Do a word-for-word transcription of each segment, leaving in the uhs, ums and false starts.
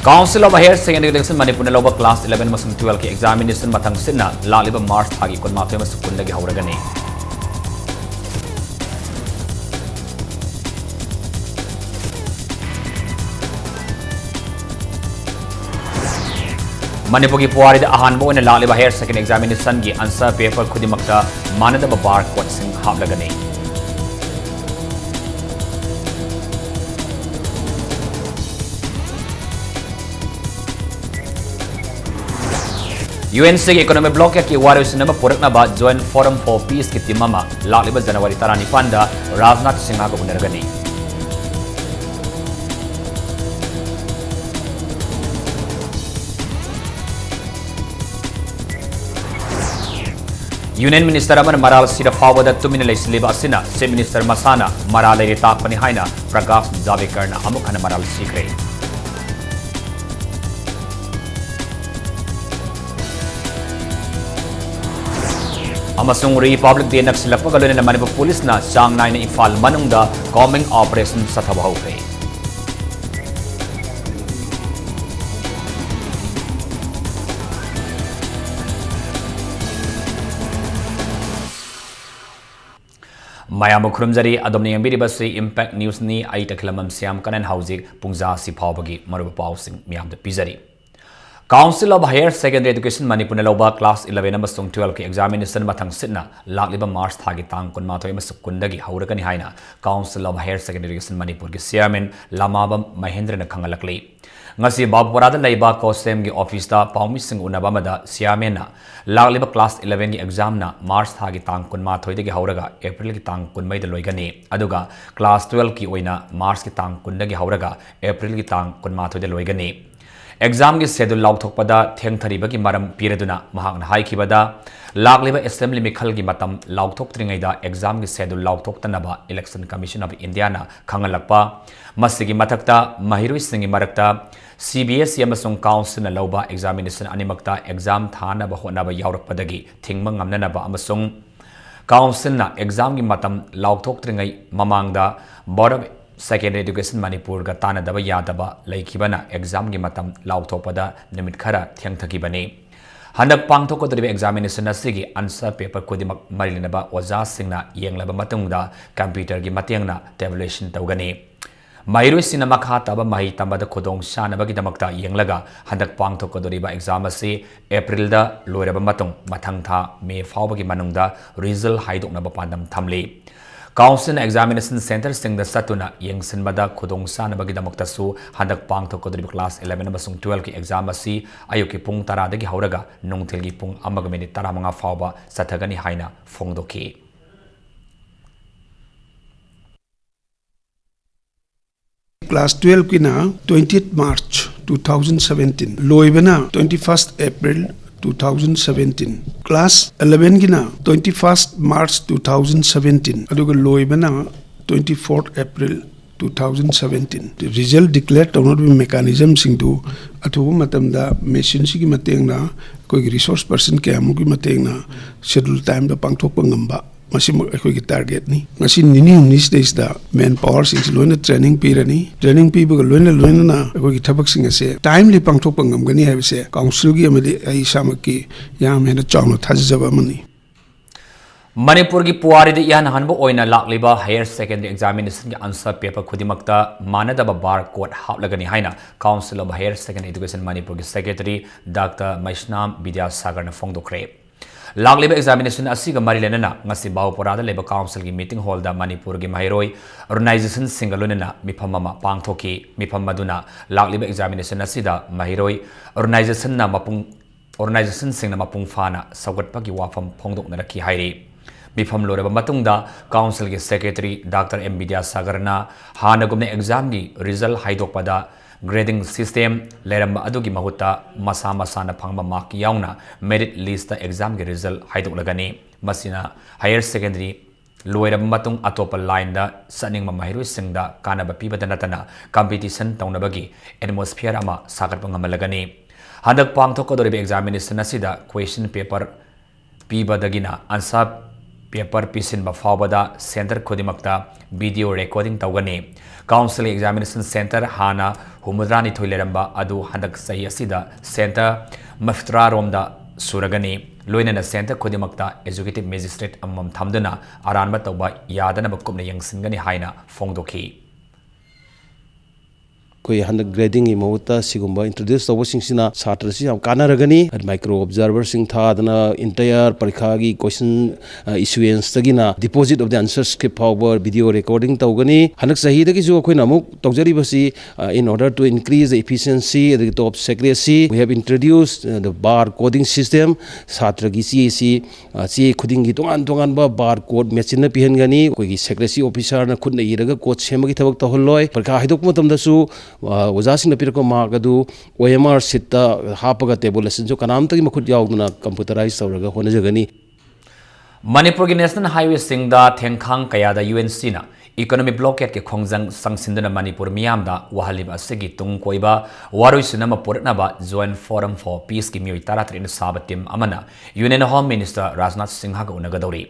Council of Higher Secondary Education ꯃꯅꯤꯄꯨꯔꯅ ꯂꯧꯕ class eleven ꯑꯃꯁꯨꯡ twelve ꯀꯤ examination ꯃꯊꯪ ꯁꯤꯠꯅ ꯂꯥꯛꯂꯤꯕ March ꯊꯥꯒꯤ ꯀꯨꯟꯃꯥꯊꯣꯏ ꯑꯃꯁꯨꯡ ꯀꯨꯟꯗꯒꯤ ꯍꯧꯔꯒꯅꯤ꯫ ꯃꯅꯤꯄꯨꯔꯒꯤ ꯄꯨꯋꯥꯔꯤꯗ ꯑꯍꯥꯟꯕ ꯑꯣꯏꯅ ꯂꯥꯛꯂꯤꯕ higher secondary examination ꯒꯤ answer paper ꯈꯨꯗꯤꯡꯃꯛꯇ ꯃꯥꯟꯅꯗꯕ bar code ꯁꯤꯡ ꯍꯥꯞꯂꯒꯅꯤ꯫ U N C ꯒꯤ economic blockade ꯀꯤ ꯋꯥꯔꯣꯏꯁꯤꯟ ꯑꯃ ꯄꯨꯔꯛꯅꯕ Joint Forum for Peace ꯀꯤ team ꯑꯃ ꯂꯥꯛꯂꯤꯕ January ꯇꯔꯥꯅꯤꯄꯥꯟꯗ ꯔꯥꯖꯅꯥꯊ ꯁꯤꯡꯍꯒ ꯎꯅꯔꯒꯅꯤ꯫ Union Minister ꯑꯃꯅ ꯃꯔꯥꯜ ꯁꯤꯔ ꯐꯥꯎꯕꯗ ꯇꯨꯃꯤꯟꯅ ꯂꯩꯁꯤꯜꯂꯤꯕ ꯑꯁꯤꯅ Chief Minister ꯃꯁꯥꯅ ꯃꯔꯥꯜ ꯂꯩꯔꯦ ꯇꯥꯛꯄꯅꯤ ꯍꯥꯏꯅ ꯄ꯭ꯔꯀꯥꯁ ꯖꯥꯕꯦꯗꯀꯔꯅ ꯑꯃꯨꯛ ꯍꯟꯅ ꯃꯔꯥꯜ ꯁꯤꯈ꯭ꯔꯦ꯫ ꯑꯃꯁꯨꯡ Republic Day ꯅꯛꯁꯤꯜꯂꯛꯄꯒ ꯂꯣꯏꯅꯅ ꯃꯅꯤꯄꯨꯔ ꯄꯨꯂꯤꯁꯅ ꯆꯥꯡ ꯅꯥꯏꯅ ꯏꯝꯐꯥꯜ ꯃꯅꯨꯡꯗ combing operation ꯆꯠꯊꯕ ꯍꯧꯈ꯭ꯔꯦ꯫ ꯃꯌꯥꯝꯕꯨ ꯈꯨꯔꯨꯝꯖꯔꯤ꯫ ꯑꯗꯣꯝꯅ ꯌꯦꯡꯕꯤꯔꯤꯕꯁꯤ Impact News ꯅꯤ꯫ ꯑꯩ ꯇꯈꯤꯂꯝꯕꯝ ꯁ꯭ꯌꯥꯝ ꯀꯅꯟ꯫ ꯍꯧꯖꯤꯛ ꯄꯨꯡꯖꯥꯁꯤ ꯐꯥꯎꯕꯒꯤ ꯃꯔꯨꯑꯣꯏꯕ ꯄꯥꯎꯁꯤꯡ ꯃꯤꯌꯥꯝꯗ ꯄꯤꯖꯔꯤ꯫ Council of Higher Secondary Education ꯃꯅꯤꯄꯨꯔꯅ ꯂꯧꯕ class eleven ꯑꯃꯁꯨꯡ twelve ꯀꯤ examination ꯃꯊꯪ ꯁꯤꯠꯅ ꯂꯥꯛꯂꯤꯕ March ꯊꯥꯒꯤ ꯇꯥꯡ ꯀꯨꯟꯃꯥꯊꯣꯏ ꯑꯃꯁꯨꯡ ꯀꯨꯟꯗꯒꯤ ꯍꯧꯔꯒꯅꯤ ꯍꯥꯏꯅ Council of Higher Secondary Education ꯃꯅꯤꯄꯨꯔꯒꯤ chairman ꯂꯃꯥꯕꯝ ꯃꯍꯦꯟꯗ꯭ꯔꯅ ꯈꯪꯍꯜꯂꯛꯂꯤ꯫ ꯉꯁꯤ ꯕꯥꯕꯨꯄꯥꯔꯥꯗ ꯂꯩꯕ COHSEM ꯒꯤ office ꯇ ꯄꯥꯎꯃꯤꯁꯤꯡ ꯎꯅꯕ ꯑꯃꯗ chairman ꯅ ꯂꯥꯛꯂꯤꯕ class eleven ꯒꯤ exam ꯅ March ꯊꯥꯒꯤ ꯇꯥꯡ ꯀꯨꯟꯃꯥꯊꯣꯏꯗꯒꯤ ꯍꯧꯔꯒ April ꯒꯤ ꯇꯥꯡ ꯀꯨꯟꯃꯔꯤꯗ ꯂꯣꯏꯒꯅꯤ, ꯑꯗꯨꯒ class twelve ꯀꯤ ꯑꯣꯏꯅ March ꯀꯤ ꯇꯥꯡ ꯀꯨꯟꯗꯒꯤ ꯍꯧꯔꯒ April ꯒꯤ ꯇꯥꯡ ꯀꯨꯟꯃꯥꯊꯣꯏꯗ ꯂꯣꯏꯒꯅꯤ꯫ Exam ꯒꯤ schedule ꯂꯥꯎꯊꯣꯛꯄꯗ ꯊꯦꯡꯊꯔꯤꯕꯒꯤ ꯃꯔꯝ ꯄꯤꯔꯗꯨꯅ ꯃꯍꯥꯛꯅ ꯍꯥꯏꯈꯤꯕꯗ, ꯂꯥꯛꯂꯤꯕ assembly ꯃꯤꯈꯜꯒꯤ ꯃꯇꯝ ꯂꯥꯎꯊꯣꯛꯇ꯭ꯔꯤꯉꯩꯗ exam ꯒꯤ schedule ꯂꯥꯎꯊꯣꯛꯇꯅꯕ Election Commission of India ꯅ ꯈꯪꯍꯜꯂꯛꯄ꯫ ꯃꯁꯤꯒꯤ ꯃꯊꯛꯇ, ꯃꯍꯩꯔꯣꯏꯁꯤꯡꯒꯤ ꯃꯔꯛꯇ C B S E ꯑꯃꯁꯨꯡ council ꯅ ꯂꯧꯕ examination ꯑꯅꯤꯃꯛꯇ exam ꯊꯥꯅꯕ ꯍꯣꯠꯅꯕ ꯌꯥꯎꯔꯛꯄꯗꯒꯤ ꯊꯤꯡꯕ ꯉꯝꯅꯅꯕ ꯑꯃꯁꯨꯡ council ꯅ exam ꯒꯤ ꯃꯇꯝ ꯂꯥꯎꯊꯣꯛꯇ꯭ꯔꯤꯉꯩ ꯃꯃꯥꯡꯗ Board of Secondary Education ꯃꯅꯤꯄꯨꯔꯒ ꯇꯥꯟꯅꯗꯕ ꯌꯥꯗꯕ ꯂꯩꯈꯤꯕꯅ examꯒꯤ ꯃꯇꯝ ꯂꯥꯎꯊꯣꯛꯄꯗ ꯅꯨꯃꯤꯠ ꯈꯔ ꯊꯦꯡꯊꯈꯤꯕꯅꯤ꯫ ꯍꯟꯗꯛ ꯄꯥꯡꯊꯣꯛꯀꯗꯧꯔꯤꯕ examination ꯑꯁꯤꯒꯤ answer paper ꯈꯨꯗꯤꯡꯃꯛ ꯃꯔꯤ ꯂꯩꯅꯕ ꯑꯣꯖꯥꯁꯤꯡꯅ ꯌꯦꯡꯂꯕ ꯃꯇꯨꯡꯗ computerꯒꯤ ꯃꯇꯦꯡꯅ tabulation ꯇꯧꯒꯅꯤ꯫ ꯃꯍꯩꯔꯣꯏꯁꯤꯡꯅ ꯃꯈꯥ ꯇꯥꯕ ꯃꯍꯩ ꯇꯝꯕꯗ ꯈꯨꯗꯣꯡ ꯆꯥꯅꯕꯒꯤꯗꯃꯛꯇ ꯌꯦꯡꯂꯒ ꯍꯟꯗꯛ ꯄꯥꯡꯊꯣꯛꯀꯗꯧꯔꯤꯕ exam ꯑꯁꯤ Aprilꯗ ꯂꯣꯏꯔꯕ ꯃꯇꯨꯡ ꯃꯊꯪ ꯊꯥ May ꯐꯥꯎꯕꯒꯤ ꯃꯅꯨꯡꯗ result ꯍꯥꯏꯗꯣꯛꯅꯕ ꯄꯥꯟꯗꯝ ꯊꯝꯂꯤ꯫ Councilꯅ examination centreꯁꯤꯡꯗ ꯆꯠꯇꯨꯅ ꯌꯦꯡꯁꯤꯟꯕꯗ ꯈꯨꯗꯣꯡ ꯆꯥꯅꯕꯒꯤꯗꯃꯛꯇꯁꯨ ꯍꯟꯗꯛ ꯄꯥꯡꯊꯣꯛꯀꯗꯧꯔꯤꯕ class eleven ꯑꯃꯁꯨꯡ twelveꯀꯤ exam ꯑꯁꯤ ꯑꯌꯨꯛꯀꯤ ꯄꯨꯡ ꯇꯔꯥꯗꯒꯤ ꯍꯧꯔꯒ ꯅꯨꯡꯊꯤꯜꯒꯤ ꯄꯨꯡ ꯑꯃꯒ minute ꯇꯔꯥꯃꯉꯥ ꯐꯥꯎꯕ ꯆꯠꯊꯒꯅꯤ ꯍꯥꯏꯅ ꯐꯣꯡꯗꯣꯛꯈꯤ꯫ Class twelveꯀꯤꯅ twentieth March two thousand seventeen, ꯂꯣꯏꯕꯅ twenty-first April two thousand seventeen꯫ Class elevenꯒꯤꯅ twenty-first March two thousand seventeen, ꯑꯗꯨꯒ ꯂꯣꯏꯕꯅ twenty-fourth April two thousand seventeen꯫ Result declare ꯇꯧꯅꯕꯒꯤ mechanismꯁꯤꯡꯗꯨ ꯑꯊꯨꯕ ꯃꯇꯝꯗ machineꯁꯤꯒꯤ ꯃꯇꯦꯡꯅ, ꯑꯩꯈꯣꯏꯒꯤ resource person ꯀꯌꯥꯃꯨꯛꯀꯤ ꯃꯇꯦꯡꯅ schedule timeꯗ ꯄꯥꯡꯊꯣꯛꯄ ꯉꯝꯕ, ꯃꯁꯤꯃꯛ ꯑꯩꯈꯣꯏꯒꯤ targetꯅꯤ꯫ ꯉꯁꯤ ꯅꯤꯅꯤ ꯍꯨꯝꯅꯤ ꯁꯤꯗꯩꯁꯤꯗ manpowerꯁꯤꯡꯁꯤ ꯂꯣꯏꯅ training ꯄꯤꯔꯅꯤ꯫ Training ꯄꯤꯕꯒ ꯂꯣꯏꯅ ꯂꯣꯏꯅꯅ ꯑꯩꯈꯣꯏꯒꯤ ꯊꯕꯛꯁꯤꯡ ꯑꯁꯦ timely ꯄꯥꯡꯊꯣꯛꯄ ꯉꯝꯒꯅꯤ ꯍꯥꯏꯕꯁꯦ councilꯒꯤ ꯑꯃꯗꯤ ꯑꯩ ꯏꯁꯥꯃꯛꯀꯤ ꯌꯥꯝ ꯍꯦꯟꯅ ꯆꯥꯎꯅ ꯊꯥꯖꯖꯕ ꯑꯃꯅꯤ꯫ ꯃꯅꯤꯄꯨꯔꯒꯤ ꯄꯨꯋꯥꯔꯤꯗ ꯏꯍꯥꯟ ꯍꯥꯟꯕ ꯑꯣꯏꯅ ꯂꯥꯛꯂꯤꯕ higher secondary examinationꯒꯤ answer paper ꯈꯨꯗꯤꯡꯃꯛꯇ ꯃꯥꯟꯅꯗꯕ bar code ꯍꯥꯞꯂꯒꯅꯤ ꯍꯥꯏꯅ Council of Higher Secondary Education ꯃꯅꯤꯄꯨꯔꯒꯤ secretary Doctor ꯃꯩꯁꯅꯥꯝ ꯕꯤꯗ꯭ꯌꯥꯁꯥꯒꯔꯅ ꯐꯣꯡꯗꯣꯛꯈ꯭ꯔꯦ꯫ ꯂꯥꯛꯂꯤꯕ examination ꯑꯁꯤꯒ ꯃꯔꯤ ꯂꯩꯅꯅ ꯉꯁꯤ ꯕꯥꯎꯄꯣꯔꯥꯗ ꯂꯩꯕ councilꯒꯤ meeting hallꯗ ꯃꯅꯤꯄꯨꯔꯒꯤ ꯃꯍꯩꯔꯣꯏ organizationꯁꯤꯡꯒ ꯂꯣꯏꯅꯅ ꯃꯤꯐꯝ ꯑꯃ ꯄꯥꯡꯊꯣꯛꯈꯤ꯫ ꯃꯤꯐꯝ ꯑꯗꯨꯅ ꯂꯥꯛꯂꯤꯕ examination ꯑꯁꯤꯗ ꯃꯍꯩꯔꯣꯏ organizationꯅ ꯃꯄꯨꯡ organizationꯁꯤꯡꯅ ꯃꯄꯨꯡ ꯐꯥꯅ ꯁꯧꯒꯠꯄꯒꯤ ꯋꯥꯐꯝ ꯐꯣꯡꯗꯣꯛꯅꯔꯛꯈꯤ ꯍꯥꯏꯔꯤ꯫ ꯃꯤꯐꯝ ꯂꯣꯏꯔꯕ ꯃꯇꯨꯡꯗ councilꯒꯤ secretary Doctor ꯑꯦꯝ ꯕꯤꯗ꯭ꯌꯥꯁꯥꯒꯔꯅ ꯍꯥꯟꯅꯒꯨꯝꯅ examꯒꯤ result ꯍꯥꯏꯗꯣꯛꯄꯗ grading system ꯂꯩꯔꯝꯕ ꯑꯗꯨꯒꯤ ꯃꯍꯨꯠꯇ ꯃꯁꯥ ꯃꯁꯥꯅ ꯐꯪꯕ mark ꯌꯥꯎꯅ merit listꯇ examꯒꯤ result ꯍꯥꯏꯗꯣꯛꯂꯒꯅꯤ꯫ ꯃꯁꯤꯅ higher secondary ꯂꯣꯏꯔꯕ ꯃꯇꯨꯡ ꯑꯇꯣꯞꯄ lineꯗ ꯆꯠꯅꯤꯡꯕ ꯃꯍꯩꯔꯣꯏꯁꯤꯡꯗ ꯀꯥꯟꯅꯕ ꯄꯤꯕꯗ ꯅꯠꯇꯅ competition ꯇꯧꯅꯕꯒꯤ atmosphere ꯑꯃ ꯁꯥꯒꯠꯄ ꯉꯝꯍꯜꯂꯒꯅꯤ꯫ ꯍꯟꯗꯛ ꯄꯥꯡꯊꯣꯛꯀꯗꯧꯔꯤꯕ examination ꯑꯁꯤꯗ question paper ꯄꯤꯕꯗꯒꯤꯅ answer ꯄꯦꯄꯔ ꯄꯤꯁꯤꯟꯕ ꯐꯥꯎꯕꯗ ꯁꯦꯟꯇꯔ ꯈꯨꯗꯤꯡꯃꯛꯇ ꯚꯤꯗꯤꯑꯣ ꯔꯦꯀꯣꯔꯗꯤꯡ ꯇꯧꯒꯅꯤ꯫ ꯀꯥꯎꯟꯁꯤꯜꯒꯤ ꯑꯦꯛꯖꯥꯃꯤꯅꯦꯁꯟ ꯁꯦꯟꯇꯔ ꯍꯥꯟꯅ ꯍꯨꯝꯐꯨꯇꯔꯥꯅꯤꯊꯣꯏ ꯂꯩꯔꯝꯕ ꯑꯗꯨ ꯍꯟꯗꯛ ꯆꯍꯤ ꯑꯁꯤꯗ ꯁꯦꯟꯇꯔ ꯃꯔꯤꯐꯨꯇꯔꯥ ꯔꯣꯝꯗ ꯁꯨꯔꯒꯅꯤ꯫ ꯂꯣꯏꯅꯅ ꯁꯦꯟꯇꯔ ꯈꯨꯗꯤꯡꯃꯛꯇ ꯑꯦꯖꯨꯀꯦꯇꯤꯚ ꯃꯦꯖꯤꯁꯇ꯭ꯔꯦꯠ ꯑꯃꯃꯝ ꯊꯝꯗꯨꯅ ꯑꯔꯥꯟꯕ ꯇꯧꯕ ꯌꯥꯗꯅꯕ ꯀꯨꯞꯅ ꯌꯦꯡꯁꯤꯟꯒꯅꯤ ꯍꯥꯏꯅ ꯐꯣꯡꯗꯣꯛꯈꯤ꯫ ꯑꯩꯈꯣꯏ ꯍꯟꯗꯛ ꯒ꯭ꯔꯦꯗꯤꯡꯒꯤ ꯃꯍꯨꯠꯇ ꯁꯤꯒꯨꯝꯕ ꯏꯟꯇ꯭ꯔꯣꯗ꯭ꯌꯨꯁ ꯇꯧꯕꯁꯤꯡꯁꯤꯅ ꯁꯥꯇ꯭ꯔꯁꯤ ꯌꯥꯝ ꯀꯥꯟꯅꯔꯒꯅꯤ꯫ ꯃꯥꯏꯀ꯭ꯔꯣ ꯑꯣꯕꯖꯥꯔꯚꯔꯁꯤꯡ ꯊꯥꯗꯅ ꯏꯟꯇꯌꯥꯔ ꯄꯔꯤꯈꯥꯒꯤ ꯀꯣꯏꯁꯟ ꯏꯁꯨꯋꯦꯟꯁꯇꯒꯤꯅ deposit of the answer script ꯐꯥꯎꯕ ꯚꯤꯗꯤꯑꯣ ꯔꯦꯀꯣꯔꯗꯤꯡ ꯇꯧꯒꯅꯤ꯫ ꯍꯟꯗꯛ ꯆꯍꯤꯗꯒꯤꯁꯨ ꯑꯩꯈꯣꯏꯅ ꯑꯃꯨꯛ ꯇꯧꯖꯔꯤꯕꯁꯤ, uh, in order to increase the efficiency ꯑꯗꯒꯤ top secrecy, we have introduced, uh, the bar coding system꯫ ꯁꯥꯇ꯭ꯔꯒꯤ ꯆꯦꯁꯤ, ꯑ, ꯆꯦ ꯈꯨꯗꯤꯡꯒꯤ ꯇꯣꯉꯥꯟ ꯇꯣꯉꯥꯟꯕ ꯕꯥꯔ ꯀꯣꯗ ꯃꯦꯆꯤꯟꯅ ꯄꯤꯍꯟꯒꯅꯤ꯫ ꯑꯩꯈꯣꯏꯒꯤ ꯁꯦꯀ꯭ꯔꯦꯁꯤ ꯑꯣꯐꯤꯁꯥꯔꯅ ꯈꯨꯠꯅ ꯏꯔꯒ ꯀꯣꯗ ꯁꯦꯝꯕꯒꯤ ꯊꯕꯛ ꯇꯧꯍꯜꯂꯣꯏ꯫ ꯄꯔꯤꯈꯥ ꯍꯥꯏꯗꯣꯛꯄ ꯃꯇꯝꯗꯁꯨ, ꯑ, ꯑꯣꯖꯥꯁꯤꯡꯅ ꯄꯤꯔꯛꯄ ꯃꯥꯔꯛ ꯑꯗꯨ ꯑꯣ ꯑꯦꯝ ꯑꯥꯔ ꯁꯤꯠꯇ ꯍꯥꯞꯄꯒ ꯇꯦꯕꯨꯂꯦꯁꯟꯁꯨ ꯀꯅꯥꯝꯇꯒꯤ ꯃꯈꯨꯠ ꯌꯥꯎꯗꯅ ꯀꯝꯄ꯭ꯌꯨꯇꯔꯥꯏꯖ ꯇꯧꯔꯒ ꯍꯣꯠꯅꯖꯒꯅꯤ꯫ ꯃꯅꯤꯄꯨꯔꯒꯤ ꯅꯦꯁꯅꯦꯜ ꯍꯥꯏꯋꯦꯁꯤꯡꯗ ꯊꯦꯡꯈꯥꯡ ꯀꯌꯥꯗ ꯌꯨ ꯑꯦꯟ ꯁꯤꯅ ꯏꯀꯣꯅꯣꯃꯤꯛ ꯕ꯭ꯂꯣꯀꯦꯗꯀꯤ ꯈꯣꯡꯖꯪ ꯆꯪꯁꯤꯟꯗꯨꯅ ꯃꯅꯤꯄꯨꯔ ꯃꯤꯌꯥꯝꯗ ꯋꯥꯍꯜꯂꯤꯕ ꯑꯁꯤꯒꯤ ꯇꯨꯡ ꯀꯣꯏꯕ ꯋꯥꯔꯣꯏꯁꯤꯟ ꯑꯃ ꯄꯨꯔꯛꯅꯕ Joint Forum for Peaceꯀꯤ ꯃꯤꯑꯣꯏ ꯇꯔꯥꯇꯔꯦꯠꯅ ꯁꯥꯕ ꯇꯤꯝ ꯑꯃꯅ Union Home Minister ꯔꯥꯖꯅꯥꯊ ꯁꯤꯡꯍꯒ ꯎꯅꯒꯗꯧꯔꯤ꯫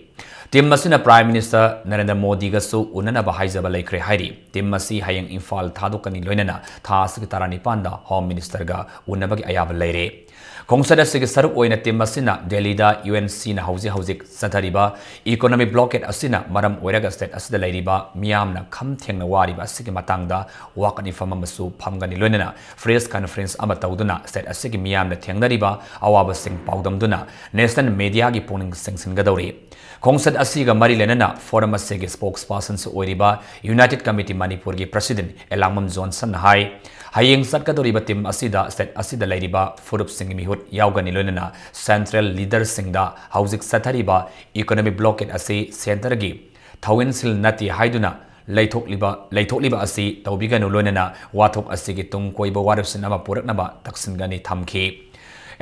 ꯇꯤꯝ ꯑꯁꯤꯅ Prime Minister ꯅꯔꯦꯟꯗ꯭ꯔ ꯃꯣꯗꯤꯒꯁꯨ ꯎꯅꯅꯕ ꯍꯥꯏꯖꯕ ꯂꯩꯈ꯭ꯔꯦ ꯍꯥꯏꯔꯤ꯫ ꯇꯤꯝ ꯑꯁꯤ ꯍꯌꯦꯡ ꯏꯝꯐꯥꯜ ꯊꯥꯗꯣꯛꯀꯅꯤ, ꯂꯣꯏꯅꯅ ꯊꯥ ꯑꯁꯤꯒꯤ ꯇꯔꯥꯅꯤꯄꯥꯟꯗ Home Ministerꯒ ꯎꯅꯕꯒꯤ ꯑꯌꯥꯕ ꯂꯩꯔꯦ꯫ ꯈꯣꯡꯆꯠ ꯑꯁꯤꯒꯤ ꯁꯔꯨꯛ ꯑꯣꯏꯅ ꯇꯤꯝ ꯑꯁꯤꯅ ꯗꯦꯜꯂꯤꯗ ꯌꯨ ꯑꯦꯟ ꯁꯤꯅ ꯍꯧꯖꯤꯛ ꯍꯧꯖꯤꯛ ꯆꯠꯊꯔꯤꯕ ꯏꯀꯣꯅꯣꯃꯤꯛ ꯕ꯭ꯂꯣꯀꯦꯗ ꯑꯁꯤꯅ ꯃꯔꯝ ꯑꯣꯏꯔꯒ ꯁ꯭ꯇꯦꯠ ꯑꯁꯤꯗ ꯂꯩꯔꯤꯕ ꯃꯤꯌꯥꯝꯅ ꯈꯝ ꯊꯦꯡꯅ ꯋꯥꯔꯤꯕ ꯑꯁꯤꯒꯤ ꯃꯇꯥꯡꯗ ꯋꯥꯀꯠ ꯃꯤꯐꯝ ꯑꯃꯁꯨ ꯐꯝꯒꯅꯤ, ꯂꯣꯏꯅꯅ ꯄ꯭ꯔꯦꯁ ꯀꯟꯐꯔꯦꯟꯁ ꯑꯃ ꯇꯧꯗꯨꯅ ꯁ꯭ꯇꯦꯠ ꯑꯁꯤꯒꯤ ꯃꯤꯌꯥꯝꯅ ꯊꯦꯡꯅꯔꯤꯕ ꯑꯋꯥꯕꯁꯤꯡ ꯄꯥꯎꯗꯝꯗꯨꯅ ꯅꯦꯁꯅꯦꯜ ꯃꯦꯗꯤꯌꯥꯒꯤ ꯄꯨꯛꯅꯤꯡ ꯆꯤꯡꯁꯤꯟꯒꯗꯧꯔꯤ꯫ ꯈꯣꯡꯆꯠ ꯑꯁꯤꯒ ꯃꯔꯤ ꯂꯩꯅꯅ ꯐꯣꯔꯝ ꯑꯁꯤꯒꯤ ꯁ꯭ꯄꯣꯛꯁ ꯄꯥꯔꯁꯟꯁꯨ ꯑꯣꯏꯔꯤꯕ ꯌꯨꯅꯥꯏꯇꯦꯗ ꯀꯃꯤꯇꯤ ꯃꯅꯤꯄꯨꯔꯒꯤ ꯄ꯭ꯔꯁꯤꯗꯦꯟꯠ ꯑꯦꯂꯥꯡꯕꯝ ꯖꯣꯟꯁꯟꯅ ꯍꯥꯏ, ꯍꯌꯦꯡ ꯆꯠꯀꯗꯧꯔꯤꯕ ꯇꯤꯝ ꯑꯁꯤꯗ ꯁ꯭ꯇꯦꯠ ꯑꯁꯤꯗ ꯂꯩꯔꯤꯕ ꯐꯨꯔꯨꯞꯁꯤꯡꯒꯤ ꯃꯤꯍꯨꯠ ꯌꯥꯎꯒꯅꯤ, ꯂꯣꯏꯅꯅ ꯁꯦꯟꯇ꯭ꯔꯦꯜ ꯂꯤꯗꯔꯁꯤꯡꯗ ꯍꯧꯖꯤꯛ ꯆꯠꯊꯔꯤꯕ ꯏꯀꯣꯅꯣꯃꯤꯛ ꯕ꯭ꯂꯣꯀꯦꯗ ꯑꯁꯤ ꯁꯦꯟꯇꯔꯒꯤ ꯊꯧꯑꯣꯏꯟꯁꯤꯜ ꯅꯠꯇꯦ ꯍꯥꯏꯗꯨꯅ ꯂꯩꯊꯣꯛꯂꯤꯕ, ꯂꯩꯊꯣꯛꯂꯤꯕ ꯑꯁꯤ ꯇꯧꯕꯤꯒꯅꯨ, ꯂꯣꯏꯅꯅ ꯋꯥꯊꯣꯛ ꯑꯁꯤꯒꯤ ꯇꯨꯡ ꯀꯣꯏꯕ ꯋꯥꯔꯦꯞꯁꯤꯟ ꯑꯃ ꯄꯨꯔꯛꯅꯕ ꯇꯛꯁꯤꯟꯒꯅꯤ ꯊꯝꯈꯤ꯫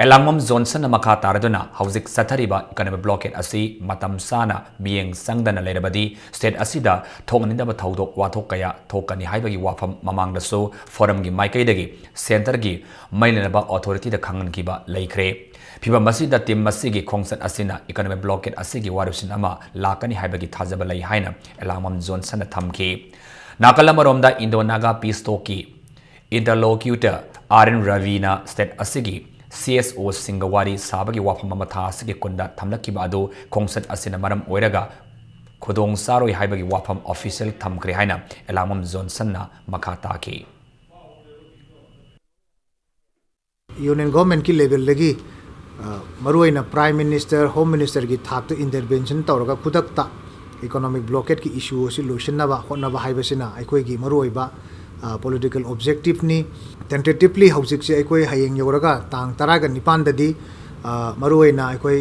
ꯑꯦꯂꯥꯡꯕꯝ ꯖꯣꯟꯁꯟꯅ ꯃꯈꯥ ꯇꯥꯔꯗꯨꯅ ꯍꯧꯖꯤꯛ ꯆꯠꯊꯔꯤꯕ ꯏꯀꯣꯅꯣꯃꯤꯛ ꯕ꯭ꯂꯣꯀꯦꯗ ꯑꯁꯤ ꯃꯇꯝ ꯆꯥꯅ ꯃꯤꯠꯌꯦꯡ ꯆꯪꯗꯅ ꯂꯩꯔꯕꯗꯤ ꯁ꯭ꯇꯦꯠ ꯑꯁꯤꯗ ꯊꯣꯛꯍꯟꯅꯤꯡꯗꯕ ꯊꯧꯗꯣꯛ ꯋꯥꯊꯣꯛ ꯀꯌꯥ ꯊꯣꯛꯀꯅꯤ ꯍꯥꯏꯕꯒꯤ ꯋꯥꯐꯝ ꯃꯃꯥꯡꯗꯁꯨ ꯐꯣꯔꯝꯒꯤ ꯃꯥꯏꯀꯩꯗꯒꯤ ꯁꯦꯟꯇꯔꯒꯤ ꯃꯔꯤ ꯂꯩꯅꯕ ꯑꯣꯊꯣꯔꯤꯇꯤꯗ ꯈꯪꯍꯟꯈꯤꯕ ꯂꯩꯈ꯭ꯔꯦ꯫ ꯐꯤꯚꯝ ꯑꯁꯤꯗ team ꯑꯁꯤꯒꯤ ꯈꯣꯡꯆꯠ ꯑꯁꯤꯅ economic blockade ꯑꯁꯤꯒꯤ ꯋꯥꯔꯣꯏꯁꯤꯟ ꯑꯃ ꯂꯥꯛꯀꯅꯤ ꯍꯥꯏꯕꯒꯤ ꯊꯥꯖꯕ ꯂꯩ ꯍꯥꯏꯅ ꯑꯦꯂꯥꯡꯕꯝ ꯖꯣꯟꯁꯟꯅ ꯊꯝꯈꯤ꯫ ꯅꯥꯀꯜ ꯑꯃꯔꯣꯝꯗ Indo-Naga peace talkꯀꯤ interlocutor R N ꯔꯕꯤꯅ state ꯑꯁꯤꯒꯤ C S Oꯁꯤꯡꯒ ꯋꯥꯔꯤ ꯁꯥꯕꯒꯤ ꯋꯥꯐꯝ ꯑꯃ ꯊꯥ ꯑꯁꯤꯒꯤ ꯀꯨꯟꯗ ꯊꯝꯂꯛꯈꯤꯕ ꯑꯗꯨ ꯈꯣꯡꯆꯠ ꯑꯁꯤꯅ ꯃꯔꯝ ꯑꯣꯏꯔꯒ ꯈꯨꯗꯣꯡ ꯆꯥꯔꯣꯏ ꯍꯥꯏꯕꯒꯤ ꯋꯥꯐꯝ official ꯊꯝꯈ꯭ꯔꯦ ꯍꯥꯏꯅ ꯑꯦꯂꯥꯡꯕꯝ ꯖꯣꯟꯁꯟꯅ ꯃꯈꯥ ꯇꯥꯈꯤ꯫ Union Governmentꯀꯤ levelꯗꯒꯤ ꯃꯔꯨꯑꯣꯏꯅ Prime Minister, Home Ministerꯒꯤ ꯊꯥꯛꯇ intervention ꯇꯧꯔꯒ ꯈꯨꯗꯛꯇ economic blockadeꯀꯤ issue ꯑꯁꯤ ꯂꯣꯏꯁꯤꯟꯅꯕ ꯍꯣꯠꯅꯕ ꯍꯥꯏꯕꯁꯤꯅ ꯑꯩꯈꯣꯏꯒꯤ ꯃꯔꯨꯑꯣꯏꯕ political objectiveꯅꯤ꯫ Tentatively ꯍꯧꯖꯤꯛꯁꯦ ꯑꯩꯈꯣꯏ ꯍꯌꯦꯡ ꯌꯧꯔꯒ ꯇꯥꯡ ꯇꯔꯥꯒ ꯅꯤꯄꯥꯟꯗꯗꯤ ꯃꯔꯨꯑꯣꯏꯅ ꯑꯩꯈꯣꯏ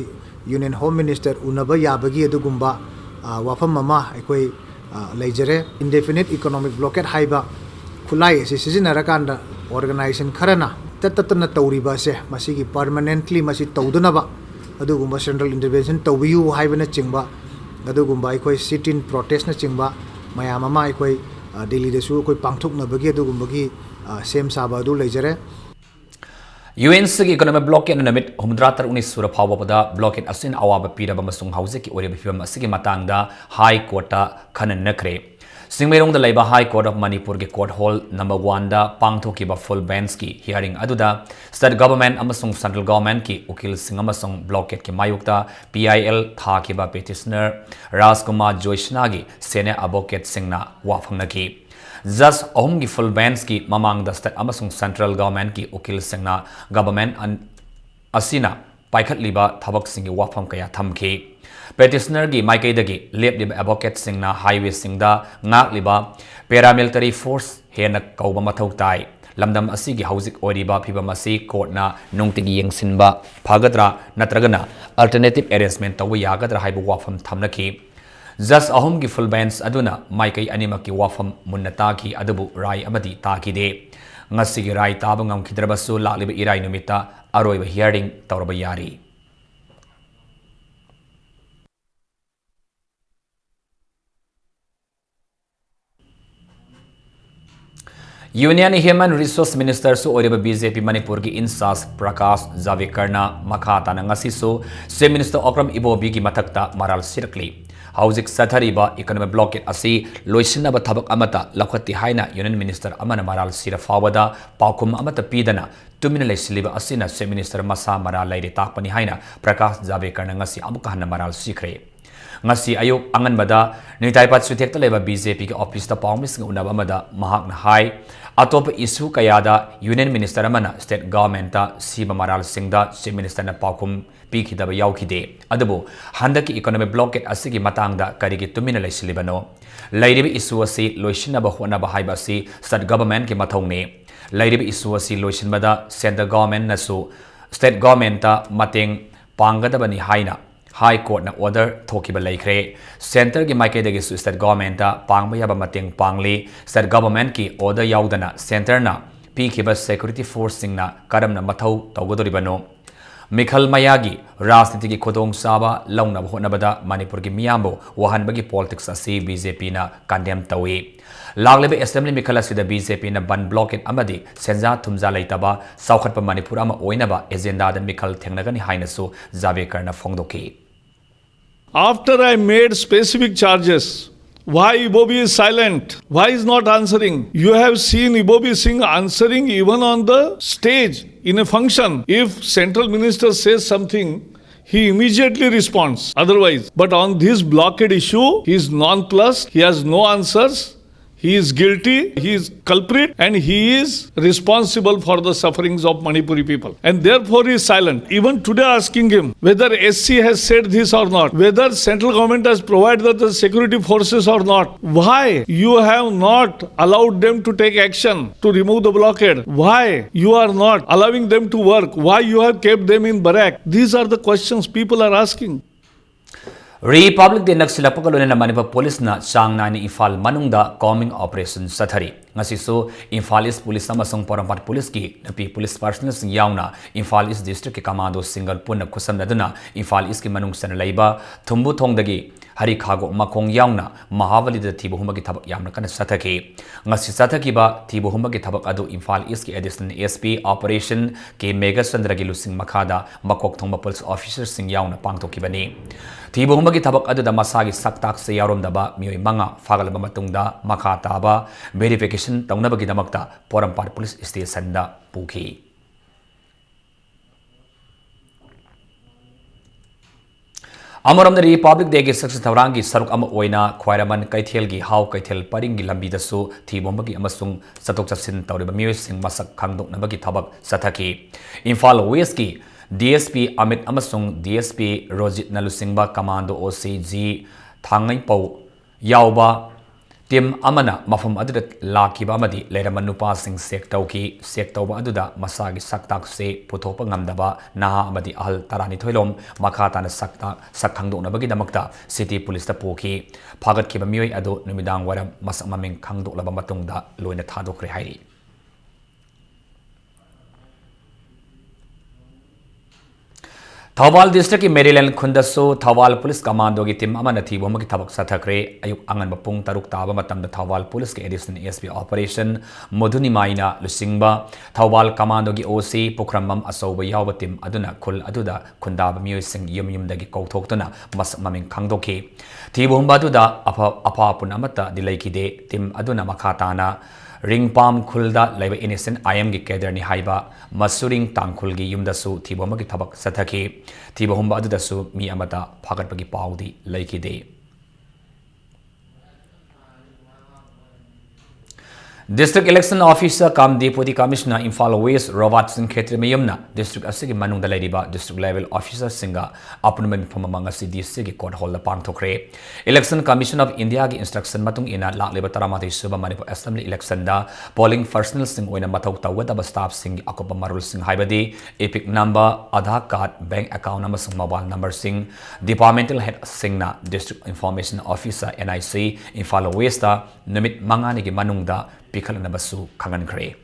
Union Home Minister ꯎꯅꯕ ꯌꯥꯕꯒꯤ ꯑꯗꯨꯒꯨꯝꯕ ꯋꯥꯐꯝ ꯑꯃ ꯑꯩꯈꯣꯏ ꯂꯩꯖꯔꯦ꯫ Indefinite economic blockade ꯍꯥꯏꯕ ꯈꯨꯠꯂꯥꯏ ꯑꯁꯤ ꯁꯤꯖꯤꯟꯅꯔꯀꯥꯟꯗ organization ꯈꯔꯅ ꯇꯠ ꯇꯠꯇꯅ ꯇꯧꯔꯤꯕ ꯑꯁꯦ ꯃꯁꯤꯒꯤ permanently ꯃꯁꯤ ꯇꯧꯗꯅꯕ ꯑꯗꯨꯒꯨꯝꯕ central intervention ꯇꯧꯕꯤꯌꯨ ꯍꯥꯏꯕꯅꯆꯤꯡꯕ ꯑꯗꯨꯒꯨꯝꯕ ꯑꯩꯈꯣꯏ sit-in protestꯅꯆꯤꯡꯕ ꯃꯌꯥꯝ ꯑꯃ ꯑꯩꯈꯣꯏ ꯗꯤꯜꯂꯤꯗꯁꯨ ꯑꯩꯈꯣꯏ ꯄꯥꯡꯊꯣꯛꯅꯕꯒꯤ ꯑꯗꯨꯒꯨꯝꯕꯒꯤ ꯁꯦꯝ ꯁꯥꯕ ꯑꯗꯨ ꯂꯩꯖꯔꯦ꯫ UNCꯒꯤ economic blockade ꯅꯨꯃꯤꯠ ꯍꯨꯝꯐꯨꯇꯔꯥ ꯇꯔꯨꯛꯅꯤ ꯁꯨꯔ ꯐꯥꯎꯕꯗ blockade ꯑꯁꯤꯅ ꯑꯋꯥꯕ ꯄꯤꯔꯕ ꯑꯃꯁꯨꯡ ꯍꯧꯖꯤꯛꯀꯤ ꯑꯣꯏꯔꯤꯕ ꯐꯤꯚꯝ ꯑꯁꯤꯒꯤ ꯃꯇꯥꯡꯗ High Courtꯇ ꯈꯟꯅ ꯅꯩꯅꯈ꯭ꯔꯦ꯫ ꯆꯤꯡꯃꯩꯔꯣꯡꯗ ꯂꯩꯕ High Court of Manipurꯒꯤ court hall number oneꯗ ꯄꯥꯡꯊꯣꯛꯈꯤꯕ full benchꯀꯤ hearing ꯑꯗꯨꯗ state government ꯑꯃꯁꯨꯡ central governmentꯀꯤ ꯎꯀꯤꯜꯁꯤꯡ ꯑꯃꯁꯨꯡ blockadeꯀꯤ ꯃꯥꯌꯣꯛꯇ PIL ꯊꯥꯈꯤꯕ petitioner ꯔꯥꯖꯀꯨꯃꯥꯔ ꯖꯣꯏꯁꯅꯥꯒꯤ senior advocateꯁꯤꯡꯅ ꯋꯥ ꯐꯪꯅꯈꯤ꯫ Judge ꯑꯍꯨꯝꯒꯤ full benchꯀꯤ ꯃꯃꯥꯡꯗ state ꯑꯃꯁꯨꯡ central governmentꯀꯤ ꯎꯀꯤꯜꯁꯤꯡꯅ government ꯑꯁꯤꯅ ꯄꯥꯏꯈꯠꯂꯤꯕ ꯊꯕꯛꯁꯤꯡꯒꯤ ꯋꯥꯐꯝ ꯀꯌꯥ ꯊꯝꯈꯤ꯫ Petitionerꯒꯤ ꯃꯥꯏꯀꯩꯗꯒꯤ ꯂꯦꯞꯂꯤꯕ advocateꯁꯤꯡꯅ highwayꯁꯤꯡꯗ ꯉꯥꯛꯂꯤꯕ paramilitary force ꯍꯦꯟꯅ ꯀꯧꯕ ꯃꯊꯧ ꯇꯥꯏ꯫ ꯂꯝꯗꯝ ꯑꯁꯤꯒꯤ ꯍꯧꯖꯤꯛ ꯑꯣꯏꯔꯤꯕ ꯐꯤꯚꯝ ꯑꯁꯤ courtꯅ ꯅꯨꯡꯇꯤꯒꯤ ꯌꯦꯡꯁꯤꯟꯕ ꯐꯒꯗ꯭ꯔꯥ ꯅꯠꯇ꯭ꯔꯒꯅ alternative arrangement ꯇꯧꯕ ꯌꯥꯒꯗ꯭ꯔꯥ ꯍꯥꯏꯕ ꯋꯥꯐꯝ ꯊꯝꯅꯈꯤ꯫ Judge ꯑꯍꯨꯝꯒꯤ full bench ꯑꯗꯨꯅ ꯃꯥꯏꯀꯩ ꯑꯅꯤꯃꯛꯀꯤ ꯋꯥꯐꯝ ꯃꯨꯟꯅ ꯇꯥꯈꯤ, ꯑꯗꯨꯕꯨ ꯔꯥꯏ ꯑꯃꯗꯤ ꯇꯥꯈꯤꯗꯦ꯫ ꯉꯁꯤꯒꯤ ꯔꯥꯏ ꯇꯥꯕ ꯉꯝꯈꯤꯗ꯭ꯔꯕꯁꯨ, ꯂꯥꯛꯂꯤꯕ ꯏꯔꯥꯏ ꯅꯨꯃꯤꯠꯇ ꯑꯔꯣꯏꯕ hearing ꯇꯧꯔꯕ ꯌꯥꯔꯤ꯫ Union Human Resource Minister ꯁꯨ ꯑꯣꯏꯔꯤꯕ B J P ꯃꯅꯤꯄꯨꯔꯒꯤ incharge ꯄ꯭ꯔꯀꯥꯁ ꯖꯥꯚꯦꯀꯔꯅ ꯃꯈꯥ ꯇꯥꯅ ꯉꯁꯤꯁꯨ Chief Minister ꯑꯣꯀ꯭ꯔꯝ ꯏꯕꯣꯕꯤꯒꯤ ꯃꯊꯛꯇ ꯃꯔꯥꯜ ꯁꯤꯔꯛꯂꯤ꯫ ꯍꯧꯖꯤꯛ ꯆꯠꯊꯔꯤꯕ economic blockade ꯑꯁꯤ ꯂꯣꯏꯁꯤꯟꯅꯕ ꯊꯕꯛ ꯑꯃꯠꯇ ꯂꯧꯈꯠꯇꯦ ꯍꯥꯏꯅ Union Minister ꯑꯃꯅ ꯃꯔꯥꯜ ꯁꯤꯔ ꯐꯥꯎꯕꯗ ꯄꯥꯎꯈꯨꯝ ꯑꯃꯠꯇ ꯄꯤꯗꯅ ꯇꯨꯃꯤꯟꯅ ꯂꯩꯁꯤꯜꯂꯤꯕ ꯑꯁꯤꯅ Chief Minister ꯃꯁꯥ ꯃꯔꯥꯜ ꯂꯩꯔꯦ ꯇꯥꯛꯄꯅꯤ ꯍꯥꯏꯅ ꯄ꯭ꯔꯀꯥꯁ ꯖꯥꯚꯦꯀꯔꯅ ꯉꯁꯤ ꯑꯃꯨꯛꯀ ꯍꯟꯅ ꯃꯔꯥꯜ ꯁꯤꯈ꯭ꯔꯦ꯫ ꯉꯁꯤ ꯑꯌꯨꯛ ꯑꯉꯟꯕꯗ ꯅꯤꯇꯥꯏꯄꯥꯠ ꯆꯨꯊꯦꯛꯇ ꯂꯩꯕ B J P ꯒꯤ office ꯇ ꯄꯥꯎꯃꯤꯁꯤꯡꯒ ꯎꯅꯕ ꯑꯃꯗ ꯃꯍꯥꯛꯅ ꯍꯥꯏ, ꯑꯇꯣꯞꯄ issue ꯀꯌꯥꯗ Union Minister ꯑꯃꯅ state government ꯇ ꯁꯤꯕ ꯃꯔꯥꯜꯁꯤꯡꯗ Chief Minister ꯅ ꯄꯥꯎꯈꯨꯝ ꯄꯤꯈꯤꯗꯕ ꯌꯥꯎꯈꯤꯗꯦ꯫ ꯑꯗꯨꯕꯨ ꯍꯟꯗꯛꯀꯤ economic blockade ꯑꯁꯤꯒꯤ ꯃꯇꯥꯡꯗ ꯀꯔꯤꯒꯤ ꯇꯨꯃꯤꯟꯅ ꯂꯩꯁꯤꯜꯂꯤꯕꯅꯣ? ꯂꯩꯔꯤꯕ issue ꯑꯁꯤ ꯂꯣꯏꯁꯤꯟꯅꯕ ꯍꯣꯠꯅꯕ ꯍꯥꯏꯕ ꯑꯁꯤ state government ꯀꯤ ꯃꯊꯧꯅꯤ꯫ ꯂꯩꯔꯤꯕ issue ꯑꯁꯤ ꯂꯣꯏꯁꯤꯟꯕꯗ central government ꯅꯁꯨ state government ꯇ ꯃꯇꯦꯡ ꯄꯥꯡꯒꯗꯕꯅꯤ ꯍꯥꯏꯅ High Court ꯅ order ꯊꯣꯛꯈꯤꯕ ꯂꯩꯈ꯭ꯔꯦ꯫ Centre ꯒꯤ ꯃꯥꯏꯀꯩꯗꯒꯤꯁꯨ state government ꯇ ꯄꯥꯡꯕ ꯌꯥꯕ ꯃꯇꯦꯡ ꯄꯥꯡꯂꯤ꯫ State government ꯀꯤ order ꯌꯥꯎꯗꯅ centre ꯅ ꯄꯤꯈꯤꯕ security force ꯁꯤꯡꯅ ꯀꯔꯝꯅ ꯃꯊꯧ ꯇꯧꯒꯗꯧꯔꯤꯕꯅꯣ? ꯃꯤꯈꯜ ꯃꯌꯥꯒꯤ ꯔꯥꯖꯅꯤꯇꯤꯒꯤ ꯈꯨꯗꯣꯡꯆꯥꯕ ꯂꯧꯅꯕ ꯍꯣꯠꯅꯕꯗ ꯃꯅꯤꯄꯨꯔꯒꯤ ꯃꯤꯌꯥꯝꯕꯨ ꯋꯥꯍꯟꯕꯒꯤ politics ꯑꯁꯤ B J P ꯅ condemn ꯇꯧꯏ꯫ ꯂꯥꯛꯂꯤꯕ assembly ꯃꯤꯈꯜ ꯑꯁꯤꯗ B J P ꯅ ꯕꯟ, blockade ꯑꯃꯗꯤ ꯁꯦꯟꯖꯥ ꯊꯨꯝꯖꯥ ꯂꯩꯇꯕ ꯆꯥꯎꯈꯠꯄ ꯃꯅꯤꯄꯨꯔ ꯑꯃ ꯑꯣꯏꯅꯕ agenda ꯗ ꯃꯤꯈꯜ ꯊꯦꯡꯅꯒꯅꯤ ꯍꯥꯏꯅꯁꯨ ꯖꯥꯚꯦꯀꯔꯅ ꯐꯣꯡꯗꯣꯛꯈꯤ꯫ After I made specific charges, why Ibobi is silent? Why is not answering? You have seen Ibobi Singh answering even on the stage in a function. If central minister says something, he immediately responds. Otherwise, but on this blockade issue, he is nonplussed. He has no answers. He is guilty, he is culprit, and he is responsible for the sufferings of Manipuri people. And therefore he is silent. Even today asking him whether S C has said this or not, whether central government has provided the security forces or not, why you have not allowed them to take action to remove the blockade? Why you are not allowing them to work? Why you have kept them in barrack? These are the questions people are asking. Republic Day ꯅꯛꯁꯤꯜꯂꯛꯄꯒ ꯂꯣꯏꯅꯅ ꯃꯅꯤꯄꯨꯔ ꯄꯨꯂꯤꯁꯅ ꯆꯥꯡ ꯅꯥꯏꯅ ꯏꯝꯐꯥꯜ ꯃꯅꯨꯡꯗ combing operation ꯆꯠꯊꯔꯤ꯫ ꯉꯁꯤꯁꯨ ꯏꯝꯐꯥꯜ ꯏꯁ police ꯑꯃꯁꯨꯡ ꯄꯣꯔꯣꯝꯄꯥꯠ ꯄꯨꯂꯤꯁꯀꯤ ꯅꯨꯄꯤ ꯄꯨꯂꯤꯁ personnelꯁꯤꯡ ꯌꯥꯎꯅ ꯏꯝꯐꯥꯜ ꯏꯁ districtꯀꯤ commandoꯁꯤꯡꯒ ꯄꯨꯟꯅ ꯈꯨꯠꯁꯝꯅꯗꯨꯅ ꯏꯝꯐꯥꯜ ꯏꯁꯀꯤ ꯃꯅꯨꯡ ꯆꯟꯅ ꯂꯩꯕ ꯊꯨꯝꯕꯨ ꯊꯣꯡꯗꯒꯤ ꯍꯔꯤꯈꯥꯒꯣꯛ ꯃꯈꯣꯡ ꯌꯥꯎꯅ ꯃꯍꯥꯕꯂꯤꯗ ꯊꯤꯕ ꯍꯨꯝꯕꯒꯤ ꯊꯕꯛ ꯌꯥꯝꯅ ꯀꯟꯅ ꯆꯠꯊꯈꯤ꯫ ꯉꯁꯤ ꯆꯠꯊꯈꯤꯕ ꯊꯤꯕ ꯍꯨꯝꯕꯒꯤ ꯊꯕꯛ ꯑꯗꯨ ꯏꯝꯐꯥꯜ ꯏꯁꯀꯤ Additional SP Operation ꯀꯦ ꯃꯦꯘꯆꯟꯗ꯭ꯔꯒꯤ ꯂꯨꯆꯤꯡ ꯃꯈꯥꯗ ꯃꯀꯣꯛ ꯊꯣꯡꯕ ꯄꯨꯂꯤꯁ officerꯁꯤꯡ ꯌꯥꯎꯅ ꯄꯥꯡꯊꯣꯛꯈꯤꯕꯅꯤ꯫ ꯊꯤꯕ ꯍꯨꯝꯕꯒꯤ ꯊꯕꯛ ꯑꯗꯨꯗ ꯃꯁꯥꯒꯤ ꯁꯛꯇꯥꯛꯁꯦ ꯌꯥꯎꯔꯝꯗꯕ ꯃꯤꯑꯣꯏ ꯃꯉꯥ ꯐꯥꯒꯠꯂꯕ ꯃꯇꯨꯡꯗ ꯃꯈꯥ ꯇꯥꯕ verification ꯇꯧꯅꯕꯒꯤꯗꯃꯛꯇ ꯄꯣꯔꯣꯝꯄꯥꯠ ꯄꯨꯂꯤꯁ ꯁ꯭ꯇꯦꯁꯟꯗ ꯄꯨꯈꯤ꯫ ꯑꯃꯔꯣꯝꯗ Republic Dayꯒꯤ ꯁꯛꯁꯤ ꯊꯧꯔꯥꯡꯒꯤ ꯁꯔꯨꯛ ꯑꯃ ꯑꯣꯏꯅ ꯈ꯭ꯋꯥꯏꯔꯝꯕꯟ ꯀꯩꯊꯦꯜꯒꯤ ꯍꯥꯎ ꯀꯩꯊꯦꯜ ꯄꯔꯤꯡꯒꯤ ꯂꯝꯕꯤꯗꯁꯨ ꯊꯤꯕ ꯍꯨꯝꯕꯒꯤ ꯑꯃꯁꯨꯡ ꯆꯠꯊꯣꯛ ꯆꯠꯁꯤꯟ ꯇꯧꯔꯤꯕ ꯃꯤꯑꯣꯏꯁꯤꯡ ꯃꯁꯛ ꯈꯪꯗꯣꯛꯅꯕꯒꯤ ꯊꯕꯛ ꯆꯠꯊꯈꯤ꯫ ꯏꯝꯐꯥꯜ ꯋꯦꯁꯀꯤ DSP ꯑꯃꯤꯠ ꯑꯃꯁꯨꯡ DSP ꯔꯣꯖꯤꯠꯅ ꯂꯨꯆꯤꯡꯕ commando OC G ꯊꯥꯡꯉꯩꯄꯧ ꯌꯥꯎꯕ team ꯑꯃꯅ ꯃꯐꯝ ꯑꯗꯨꯗ ꯂꯥꯛꯈꯤꯕ ꯑꯃꯗꯤ ꯂꯩꯔꯝꯕ ꯅꯨꯄꯥꯁꯤꯡ check ꯇꯧꯈꯤ꯫ Check ꯇꯧꯕ ꯑꯗꯨꯗ ꯃꯁꯥꯒꯤ ꯁꯛꯇꯥꯛꯁꯦ ꯄꯨꯊꯣꯛꯄ ꯉꯝꯗꯕ ꯅꯍꯥ ꯑꯃꯗꯤ ꯑꯍꯜ ꯇꯔꯥꯅꯤꯊꯣꯏ ꯂꯣꯝ ꯃꯈꯥ ꯇꯥꯅ ꯁꯛꯇꯥꯛ, ꯁꯛ ꯈꯪꯗꯣꯛꯅꯕꯒꯤꯗꯃꯛꯇ city ꯄꯨꯂꯤꯁꯇ ꯄꯨꯈꯤ꯫ ꯐꯥꯒꯠꯈꯤꯕ ꯃꯤꯑꯣꯏ ꯑꯗꯨ ꯅꯨꯃꯤꯗꯥꯡ ꯋꯥꯏꯔꯝ ꯃꯁꯛ ꯃꯃꯤꯡ ꯈꯪꯗꯣꯛꯂꯕ ꯃꯇꯨꯡꯗ ꯂꯣꯏꯅ ꯊꯥꯗꯣꯛꯈ꯭ꯔꯦ ꯍꯥꯏꯔꯤ꯫ ꯊꯧꯕꯥꯜ districtꯀꯤ ꯃꯦꯔꯤꯂꯦꯟ ꯈꯨꯟꯗꯁꯨ ꯊꯧꯕꯥꯜ ꯄꯨꯂꯤꯁ commandoꯒꯤ team ꯑꯃꯅ ꯊꯤꯕ ꯍꯨꯝꯕꯒꯤ ꯊꯕꯛ ꯆꯠꯊꯈ꯭ꯔꯦ꯫ ꯑꯌꯨꯛ ꯑꯉꯟꯕ ꯄꯨꯡ ꯇꯔꯨꯛ ꯇꯥꯕ ꯃꯇꯝꯗ ꯊꯧꯕꯥꯜ ꯄꯨꯂꯤꯁꯀꯤ Additional SP Operation ꯃꯙꯨꯅꯤꯃꯥꯏꯅ ꯂꯨꯆꯤꯡꯕ ꯊꯧꯕꯥꯜ commandoꯒꯤ OC ꯄꯨꯈ꯭ꯔꯝꯕꯝ ꯑꯆꯧꯕ ꯌꯥꯎꯕ team ꯑꯗꯨꯅ ꯈꯨꯜ ꯑꯗꯨꯗ ꯈꯨꯟꯗꯥꯕ ꯃꯤꯑꯣꯏꯁꯤꯡ ꯌꯨꯝ ꯌꯨꯝꯗꯒꯤ ꯀꯧꯊꯣꯛꯇꯨꯅ ꯃꯁꯛ ꯃꯃꯤꯡ ꯈꯪꯗꯣꯛꯈꯤ꯫ ꯊꯤꯕ ꯍꯨꯝꯕ ꯑꯗꯨꯗ ꯑꯐ-, ꯑꯐꯥ ꯑꯄꯨꯟ ꯑꯃꯠꯇ ꯂꯩꯈꯤꯗꯦ꯫ Team ꯑꯗꯨꯅ ꯃꯈꯥ ꯇꯥꯅ ꯔꯤꯡꯄꯥꯝ ꯈꯨꯜꯗ ꯂꯩꯕ NSCN-IMꯒꯤ cadreꯅꯤ ꯍꯥꯏꯕ ꯃꯁꯨꯔꯤꯡ ꯇꯥꯡꯈꯨꯜꯒꯤ ꯌꯨꯝꯗꯁꯨ ꯊꯤꯕ ꯍꯨꯝꯕꯒꯤ ꯊꯕꯛ ꯆꯠꯊꯈꯤ꯫ ꯊꯤꯕ ꯍꯨꯝꯕ ꯑꯗꯨꯗꯁꯨ ꯃꯤ ꯑꯃꯠꯇ ꯐꯥꯒꯠꯄꯒꯤ ꯄꯥꯎꯗꯤ ꯂꯩꯈꯤꯗꯦ꯫ District Election Officer cum Deputy Commissioner Imphal West Robert Singh Khetrimayumna district ꯑꯁꯤꯒꯤ ꯃꯅꯨꯡꯗ ꯂꯩꯔꯤꯕ district level officerꯁꯤꯡꯒ ꯑꯄꯨꯟꯕ ꯃꯤꯐꯝ ꯑꯃ ꯉꯁꯤ D C ꯒꯤ court hallꯗ ꯄꯥꯡꯊꯣꯛꯈ꯭ꯔꯦ꯫ Election Commission of Indiaꯒꯤ instruction ꯃꯇꯨꯡ ꯏꯟꯅ ꯂꯥꯛꯂꯤꯕ ꯇꯔꯥꯃꯥꯊꯣꯏ ꯁꯨꯕ ꯃꯅꯤꯄꯨꯔ Assembly electionꯗ polling personnelꯁꯤꯡ ꯑꯣꯏꯅ ꯃꯊꯧ ꯇꯧꯒꯗꯕ staffꯁꯤꯡꯒꯤ ꯑꯀꯨꯞꯄ ꯃꯔꯣꯜꯁꯤꯡ ꯍꯥꯏꯕꯗꯤ EPIC number, Aadhaar card, bank account ꯑꯃꯁꯨꯡ mobile numberꯁꯤꯡ departmental headꯁꯤꯡꯅ District Information Officer, N I C, Imphal Westꯇ ꯅꯨꯃꯤꯠ ꯃꯉꯥꯅꯤꯒꯤ ꯃꯅꯨꯡꯗ ꯄꯤꯈꯠꯂꯅꯕꯁꯨ ꯈꯪꯍꯟꯈ꯭ꯔꯦ꯫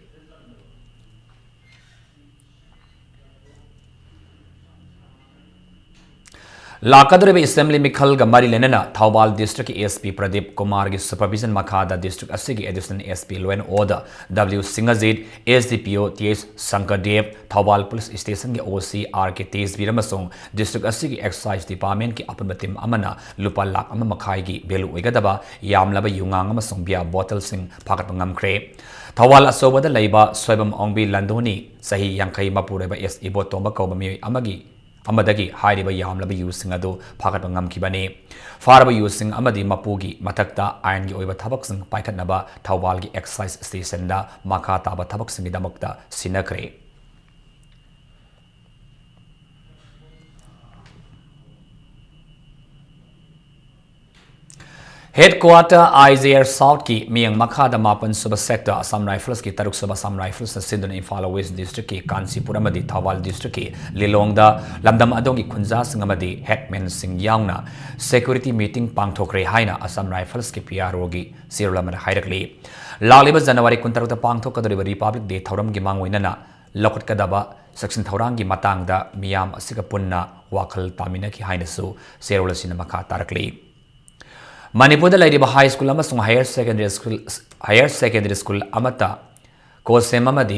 ꯂꯥꯛꯀꯗꯧꯔꯤꯕ Assembly ꯃꯤꯈꯜꯒ ꯃꯔꯤ ꯂꯩꯅꯅ Thoubal districtꯀꯤ S P Pradeep ꯀꯨꯃꯥꯔꯒꯤ supervision ꯃꯈꯥꯗ district ꯑꯁꯤꯒꯤ Additional S P law and order W ꯁꯤꯡꯍꯖꯤꯠ, S D P O T H ꯁꯪꯀꯔꯗꯦꯕ, Thoubal police stationꯒꯤ O C R K ꯇꯦꯖꯕꯤꯔ ꯑꯃꯁꯨꯡ district ꯑꯁꯤꯒꯤ excise departmentꯀꯤ ꯑꯄꯨꯟꯕ team ꯑꯃꯅ ꯂꯨꯄꯥ ꯂꯥꯈ ꯑꯃ ꯃꯈꯥꯏꯒꯤ value ꯑꯣꯏꯒꯗꯕ ꯌꯥꯝꯂꯕ ꯌꯨꯉꯥꯡ ꯑꯃꯁꯨꯡ beer bottleꯁꯤꯡ ꯐꯥꯒꯠꯄ ꯉꯝꯈ꯭ꯔꯦ꯫ ꯊꯧꯕꯥꯜ ꯑꯆꯧꯕꯗ ꯂꯩꯕ ꯁꯣꯏꯕꯝ ꯑꯣꯡꯕꯤ ꯂꯟꯗꯣꯅꯤ, ꯆꯍꯤ ꯌꯥꯡꯈꯩ, ꯃꯄꯨꯔꯣꯏꯕ S ꯏꯕꯣꯇꯣꯝꯕ ꯀꯧꯕ ꯃꯤꯑꯣꯏ ꯑꯃꯒꯤ ꯑꯃꯗꯒꯤ ꯍꯥꯏꯔꯤꯕ ꯌꯥꯝꯂꯕ ꯌꯨꯁꯤꯡ ꯑꯗꯨ ꯐꯥꯒꯠꯄ ꯉꯝꯈꯤꯕꯅꯤ꯫ ꯐꯥꯔꯕ ꯌꯨꯁꯤꯡ ꯑꯃꯗꯤ ꯃꯄꯨꯒꯤ ꯃꯊꯛꯇ ꯑꯥꯏꯟꯒꯤ ꯑꯣꯏꯕ ꯊꯕꯛꯁꯤꯡ ꯄꯥꯏꯈꯠꯅꯕ ꯊꯧꯕꯥꯜꯒꯤ excise stationꯗ ꯃꯈꯥ ꯇꯥꯕ ꯊꯕꯛꯁꯤꯡꯒꯤꯗꯃꯛꯇ ꯁꯤꯟꯅꯈ꯭ꯔꯦ꯫ Headquarter I G R Southꯀꯤ ꯃꯤꯠꯌꯦꯡ ꯃꯈꯥꯗ ꯃꯥꯄꯟ ꯁꯨꯕ sector Assam Riflesꯀꯤ ꯇꯔꯨꯛ ꯁꯨꯕ Assam Riflesꯅ ꯁꯤꯟꯗꯨꯅ ꯏꯝꯐꯥꯜ West districtꯀꯤ ꯀꯥꯟꯆꯤꯄꯨꯔ ꯑꯃꯗꯤ ꯊꯧꯕꯥꯜ districtꯀꯤ ꯂꯤꯂꯣꯡꯗ ꯂꯝꯗꯝ ꯑꯗꯣꯝꯒꯤ ꯈꯨꯟꯖꯥꯁꯤꯡ ꯑꯃꯗꯤ headmanꯁꯤꯡ ꯌꯥꯎꯅ security meeting ꯄꯥꯡꯊꯣꯛꯈ꯭ꯔꯦ ꯍꯥꯏꯅ Assam Riflesꯀꯤ P R Oꯒꯤ ꯆꯦꯔꯣꯜ ꯑꯃꯅ ꯍꯥꯏꯔꯛꯂꯤ꯫ ꯂꯥꯛꯂꯤꯕ January ꯀꯨꯟꯇꯔꯨꯛꯇ ꯄꯥꯡꯊꯣꯛꯀꯗꯧꯔꯤꯕ Republic Day ꯊꯧꯔꯝꯒꯤ ꯃꯥꯡꯑꯣꯏꯅꯅ ꯂꯧꯈꯠꯀꯗꯕ ꯆꯦꯛꯁꯤꯟ ꯊꯧꯔꯥꯡꯒꯤ ꯃꯇꯥꯡꯗ ꯃꯤꯌꯥꯝ ꯑꯁꯤꯒ ꯄꯨꯟꯅ ꯋꯥꯈꯜ ꯇꯥꯃꯤꯟꯅꯈꯤ ꯍꯥꯏꯅꯁꯨ ꯆꯦꯔꯣꯜ ꯑꯁꯤꯅ ꯃꯈꯥ ꯇꯥꯔꯛꯂꯤ꯫ ꯃꯅꯤꯄꯨꯔꯗ ꯂꯩꯔꯤꯕ high school ꯑꯃꯁꯨꯡ higher secondary school, higher secondary school ꯑꯃꯠꯇ COHSEM ꯑꯃꯗꯤ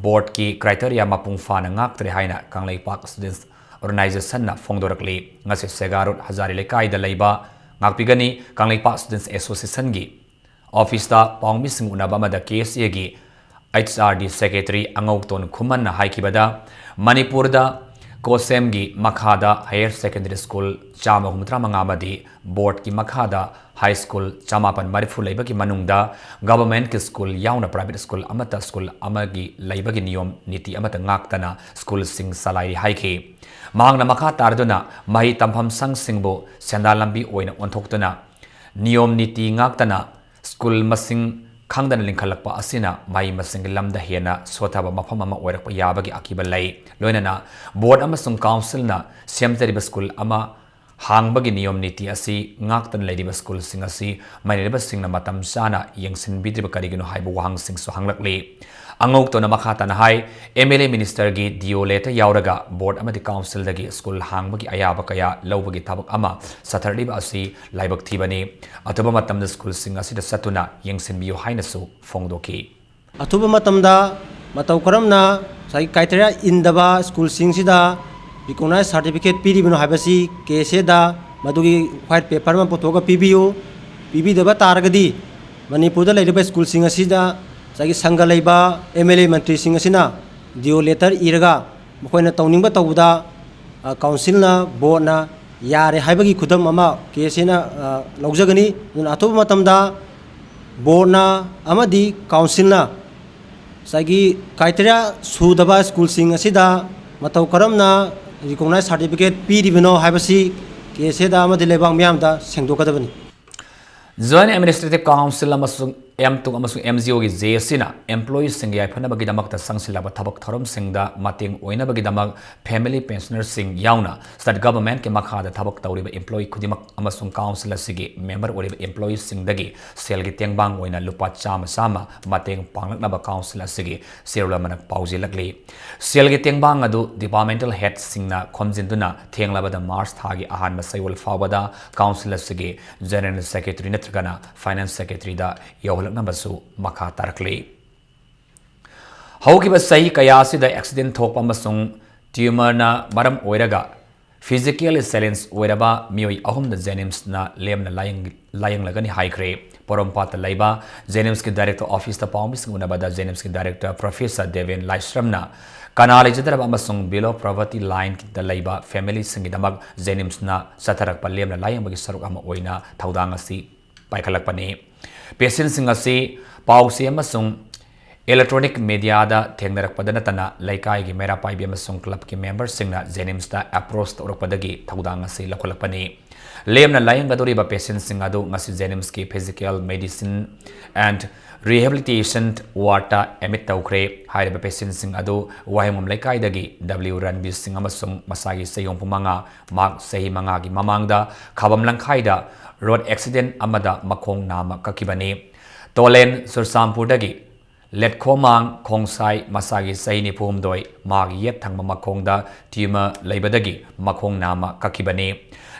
boardꯀꯤ criteria ꯃꯄꯨꯡ ꯐꯥꯅ ꯉꯥꯛꯇ꯭ꯔꯦ ꯍꯥꯏꯅ ꯀꯪꯂꯩꯄꯥꯛ Students Organizationꯅ ꯐꯣꯡꯗꯣꯔꯛꯂꯤ꯫ ꯉꯁꯤ ꯁꯦꯒꯥꯔꯣꯗ ꯍꯖꯥꯔꯤ ꯂꯩꯀꯥꯏꯗ ꯂꯩꯕ ꯉꯥꯛꯄꯤꯒꯅꯤ ꯀꯪꯂꯩꯄꯥꯛ Students Associationꯒꯤ officeꯇ ꯄꯥꯎꯃꯤꯁꯤꯡ ꯎꯅꯕ ꯑꯃꯗ KSAꯒꯤ H R D secretary ꯑꯉꯧꯇꯣꯟ ꯈꯨꯃꯟꯅ ꯍꯥꯏꯈꯤꯕꯗ, ꯃꯅꯤꯄꯨꯔꯗ COHSEMꯒꯤ ꯃꯈꯥꯗ higher secondary school ꯆꯥꯝꯃ ꯍꯨꯝꯐꯨꯇꯔꯥ ꯃꯉꯥ ꯑꯃꯗꯤ boardꯀꯤ ꯃꯈꯥꯗ High school ꯆꯃꯥꯄꯟ ꯃꯔꯤꯐꯨ ꯂꯩꯕꯒꯤ ꯃꯅꯨꯡꯗ governmentꯀꯤ school ꯌꯥꯎꯅ private school ꯑꯃꯠꯇ school ꯑꯃꯒꯤ ꯂꯩꯕꯒꯤ ꯅꯤꯌꯣꯝ ꯅꯤꯇꯤ ꯑꯃꯠꯇ ꯉꯥꯛꯇꯅ schoolꯁꯤꯡ ꯆꯂꯥꯏꯔꯤ ꯍꯥꯏꯈꯤ꯫ ꯃꯍꯥꯛꯅ ꯃꯈꯥ ꯇꯥꯔꯗꯨꯅ ꯃꯍꯩ ꯇꯝꯐꯝ ꯁꯪꯁꯤꯡꯕꯨ ꯁꯦꯟꯗꯥꯟ ꯂꯝꯕꯤ ꯑꯣꯏꯅ ꯑꯣꯟꯊꯣꯛꯇꯨꯅ ꯅꯤꯌꯣꯝ ꯅꯤꯇꯤ ꯉꯥꯛꯇꯅ school ꯃꯁꯤꯡ ꯈꯪꯗꯅ ꯂꯤꯡꯈꯠꯂꯛꯄ ꯑꯁꯤꯅ ꯃꯍꯩ ꯃꯁꯤꯡꯒꯤ ꯂꯝꯗ ꯍꯦꯟꯅ ꯁꯣꯊꯕ ꯃꯐꯝ ꯑꯃ ꯑꯣꯏꯔꯛꯄ ꯌꯥꯕꯒꯤ ꯑꯀꯤꯕ ꯂꯩ꯫ ꯂꯣꯏꯅꯅ board ꯑꯃꯁꯨꯡ councilꯅ ꯁꯦꯝꯖꯔꯤꯕ school ꯑꯃ ꯍꯥꯡꯕꯒꯤ ꯅꯤꯌꯣꯝ ꯅꯤꯇꯤ ꯑꯁꯤ ꯉꯥꯛꯇꯅ ꯂꯩꯔꯤꯕ schoolꯁꯤꯡ ꯑꯁꯤ ꯃꯩꯅꯩꯅꯕꯁꯤꯡꯅ ꯃꯇꯝ ꯆꯥꯅ ꯌꯦꯡꯁꯤꯟꯕꯤꯗ꯭ꯔꯤꯕ ꯀꯔꯤꯒꯤꯅꯣ ꯍꯥꯏꯕ ꯋꯥꯍꯪꯁꯤꯡꯁꯨ ꯍꯪꯂꯛꯂꯤ꯫ ꯑꯉꯧꯇꯣꯟꯅ ꯃꯈꯥ ꯇꯥꯅ ꯍꯥꯏ, M L A ministerꯒꯤ D O letter ꯌꯥꯎꯔꯒ board ꯑꯃꯗꯤ councilꯗꯒꯤ school ꯍꯥꯡꯕꯒꯤ ꯑꯌꯥꯕ ꯀꯌꯥ ꯂꯧꯕꯒꯤ ꯊꯕꯛ ꯑꯃ ꯆꯠꯊꯔꯛꯂꯤꯕ ꯑꯁꯤ ꯂꯥꯏꯕꯛ ꯊꯤꯕꯅꯤ꯫ ꯑꯊꯨꯕ ꯃꯇꯝꯗ schoolꯁꯤꯡ ꯑꯁꯤꯗ ꯆꯠꯇꯨꯅ ꯌꯦꯡꯁꯤꯟꯕꯤꯌꯨ ꯍꯥꯏꯅꯁꯨ ꯐꯣꯡꯗꯣꯛꯈꯤ꯫ ꯑꯊꯨꯕ ꯃꯇꯝꯗ ꯃꯇꯧ ꯀꯔꯝꯅ ꯉꯁꯥꯏꯒꯤ criteria ꯏꯟꯗꯕ schoolꯁꯤꯡꯁꯤꯗ recognize certificate ꯄꯤꯔꯤꯕꯅꯣ ꯍꯥꯏꯕꯁꯤ K S Aꯗ ꯃꯗꯨꯒꯤ white paper ꯑꯃ ꯄꯨꯊꯣꯛꯑꯒ ꯄꯤꯕꯤꯌꯨ꯫ ꯄꯤꯕꯤꯗꯕ ꯇꯥꯔꯒꯗꯤ ꯃꯅꯤꯄꯨꯔꯗ ꯂꯩꯔꯤꯕ schoolꯁꯤꯡ ꯑꯁꯤꯗ ꯉꯁꯥꯏꯒꯤ ꯁꯪꯒ ꯂꯩꯕ M L A ꯃꯟꯇ꯭ꯔꯤꯁꯤꯡ ꯑꯁꯤꯅ D O letter ꯏꯔꯒ ꯃꯈꯣꯏꯅ ꯇꯧꯅꯤꯡꯕ ꯇꯧꯕꯗ, ꯑ, councilꯅ, boardꯅ ꯌꯥꯔꯦ ꯍꯥꯏꯕꯒꯤ ꯈꯨꯗꯝ ꯑꯃ K S Aꯅ, ꯑ, ꯂꯧꯖꯒꯅꯤ꯫ ꯑꯗꯨꯅ ꯑꯊꯨꯕ ꯃꯇꯝꯗ boardꯅ ꯑꯃꯗꯤ councilꯅ ꯉꯁꯥꯏꯒꯤ criteria ꯁꯨꯗꯕ schoolꯁꯤꯡ ꯑꯁꯤꯗ ꯃꯇꯧ ꯀꯔꯝꯅ recognize certificate ꯄꯤꯔꯤꯕꯅꯣ ꯍꯥꯏꯕꯁꯤ K S Aꯗ ꯑꯃꯗꯤ ꯂꯩꯕꯥꯛ ꯃꯤꯌꯥꯝꯗ ꯁꯦꯡꯗꯣꯛꯀꯗꯕꯅꯤ꯫ Joint Administrative Council ꯑꯃꯁꯨꯡ M two ꯑꯃꯁꯨꯡ M G Oꯒꯤ J Aꯅ employeeꯁꯤꯡꯒꯤ ꯌꯥꯏꯐꯅꯕꯒꯤꯗꯃꯛꯇ ꯆꯪꯁꯤꯜꯂꯕ ꯊꯕꯛ ꯊꯧꯔꯝꯁꯤꯡꯗ ꯃꯇꯦꯡ ꯑꯣꯏꯅꯕꯒꯤꯗꯃꯛ family pensionerꯁꯤꯡ ꯌꯥꯎꯅ state governmentꯀꯤ ꯃꯈꯥꯗ ꯊꯕꯛ ꯇꯧꯔꯤꯕ employee ꯈꯨꯗꯤꯡꯃꯛ ꯑꯃꯁꯨꯡ council ꯑꯁꯤꯒꯤ member ꯑꯣꯏꯔꯤꯕ employeeꯁꯤꯡꯗꯒꯤ ꯁꯦꯜꯒꯤ ꯇꯦꯡꯕꯥꯡ ꯑꯣꯏꯅ ꯂꯨꯄꯥ ꯆꯥꯝꯃ ꯆꯥꯝꯃ ꯃꯇꯦꯡ ꯄꯥꯡꯂꯛꯅꯕ council ꯑꯁꯤꯒꯤ ꯆꯦꯔꯣꯜ ꯑꯃꯅ ꯄꯥꯎꯖꯦꯜꯂꯛꯂꯤ꯫ ꯁꯦꯜꯒꯤ ꯇꯦꯡꯕꯥꯡ ꯑꯗꯨ departmental headꯁꯤꯡꯅ ꯈꯣꯝꯖꯤꯟꯗꯨꯅ ꯊꯦꯡꯂꯕꯗ March ꯊꯥꯒꯤ ꯑꯍꯥꯟꯕ ꯆꯌꯣꯜ ꯐꯥꯎꯕꯗ council ꯑꯁꯤꯒꯤ general secretary ꯅꯠꯇ꯭ꯔꯒꯅ finance secretaryꯗ ꯌꯧꯍꯜꯂꯛꯅꯕꯁꯨ ꯃꯈꯥ ꯇꯥꯔꯛꯂꯤ꯫ ꯍꯧꯈꯤꯕ ꯆꯍꯤ ꯀꯌꯥ ꯑꯁꯤꯗ accident ꯊꯣꯛꯄ ꯑꯃꯁꯨꯡ tumorꯅ ꯃꯔꯝ ꯑꯣꯏꯔꯒ Physically challenge ꯑꯣꯏꯔꯕ ꯃꯤꯑꯣꯏ ꯑꯍꯨꯝꯗ JNIMSꯅ ꯂꯦꯝꯅ ꯂꯥꯌꯦꯡ-, ꯂꯥꯌꯦꯡꯂꯒꯅꯤ ꯍꯥꯏꯈ꯭ꯔꯦ꯫ ꯄꯣꯔꯣꯝꯄꯥꯠꯇ ꯂꯩꯕ JNIMSꯀꯤ director officeꯇ ꯄꯥꯎꯃꯤꯁꯤꯡ ꯎꯅꯕꯗ JNIMSꯀꯤ director professor ꯗꯦꯕꯦꯟ ꯂꯥꯏꯁ꯭ꯔꯝꯅ ꯀꯅꯥ ꯂꯩꯖꯗ꯭ꯔꯕ ꯑꯃꯁꯨꯡ below poverty lineꯗ ꯂꯩꯕ familyꯁꯤꯡꯒꯤꯗꯃꯛ JNIMSꯅ ꯆꯠꯊꯔꯛꯄ ꯂꯦꯝꯅ ꯂꯥꯌꯦꯡꯕꯒꯤ ꯁꯔꯨꯛ ꯑꯃ ꯑꯣꯏꯅ ꯊꯧꯗꯥꯡ ꯑꯁꯤ ꯄꯥꯏꯈꯠꯂꯛꯄꯅꯤ꯫ Patientꯁꯤꯡ ꯑꯁꯤ ꯄꯥꯎꯆꯦ ꯑꯃꯁꯨꯡ electronic mediaꯗ ꯊꯦꯡꯅꯔꯛꯄꯗ ꯅꯠꯇꯅ ꯂꯩꯀꯥꯏꯒꯤ ꯃꯩꯔꯥ ꯄꯥꯏꯕꯤ ꯑꯃꯁꯨꯡ clubꯀꯤ memberꯁꯤꯡꯅ JNIMSꯇ approach ꯇꯧꯔꯛꯄꯗꯒꯤ ꯊꯧꯗꯥꯡ ꯑꯁꯤ ꯂꯧꯈꯠꯂꯛꯄꯅꯤ꯫ ꯂꯦꯝꯅ ꯂꯥꯌꯦꯡꯒꯗꯧꯔꯤꯕ patientꯁꯤꯡ ꯑꯗꯨ ꯉꯁꯤ JNIMSꯀꯤ physical medicine and rehabilitation wardꯇ admit ꯇꯧꯈ꯭ꯔꯦ꯫ ꯍꯥꯏꯔꯤꯕ patientꯁꯤꯡ ꯑꯗꯨ ꯋꯥꯍꯦꯡꯕꯝ ꯂꯩꯀꯥꯏꯗꯒꯤ W ꯔꯟꯕꯤꯔ ꯁꯤꯡ ꯑꯃꯁꯨꯡ ꯃꯁꯥꯒꯤ ꯆꯍꯤ ꯍꯨꯝꯐꯨ ꯃꯉꯥ, ꯃꯍꯥꯛ ꯆꯍꯤ ꯃꯉꯥꯒꯤ ꯃꯃꯥꯡꯗ ꯈꯥꯕꯝ ꯂꯝꯈꯥꯏꯗ road accident ꯑꯃꯗ ꯃꯈꯣꯡ ꯅꯥꯝꯃ ꯀꯛꯈꯤꯕꯅꯤ꯫ ꯇꯣꯂꯦꯟ ꯆꯨꯔꯆꯥꯟꯄꯨꯔꯗꯒꯤ ꯂꯦꯠꯈꯣꯃꯥꯡ ꯈꯣꯡꯁꯥꯏ, ꯃꯁꯥꯒꯤ ꯆꯍꯤ ꯅꯤꯐꯨ ꯍꯨꯝꯗꯣꯏ, ꯃꯍꯥꯛꯀꯤ ꯌꯦꯠ ꯊꯪꯕ ꯃꯈꯣꯡꯗ tumor ꯂꯩꯕꯗꯒꯤ ꯃꯈꯣꯡ ꯅꯥꯝꯃ ꯀꯛꯈꯤꯕꯅꯤ꯫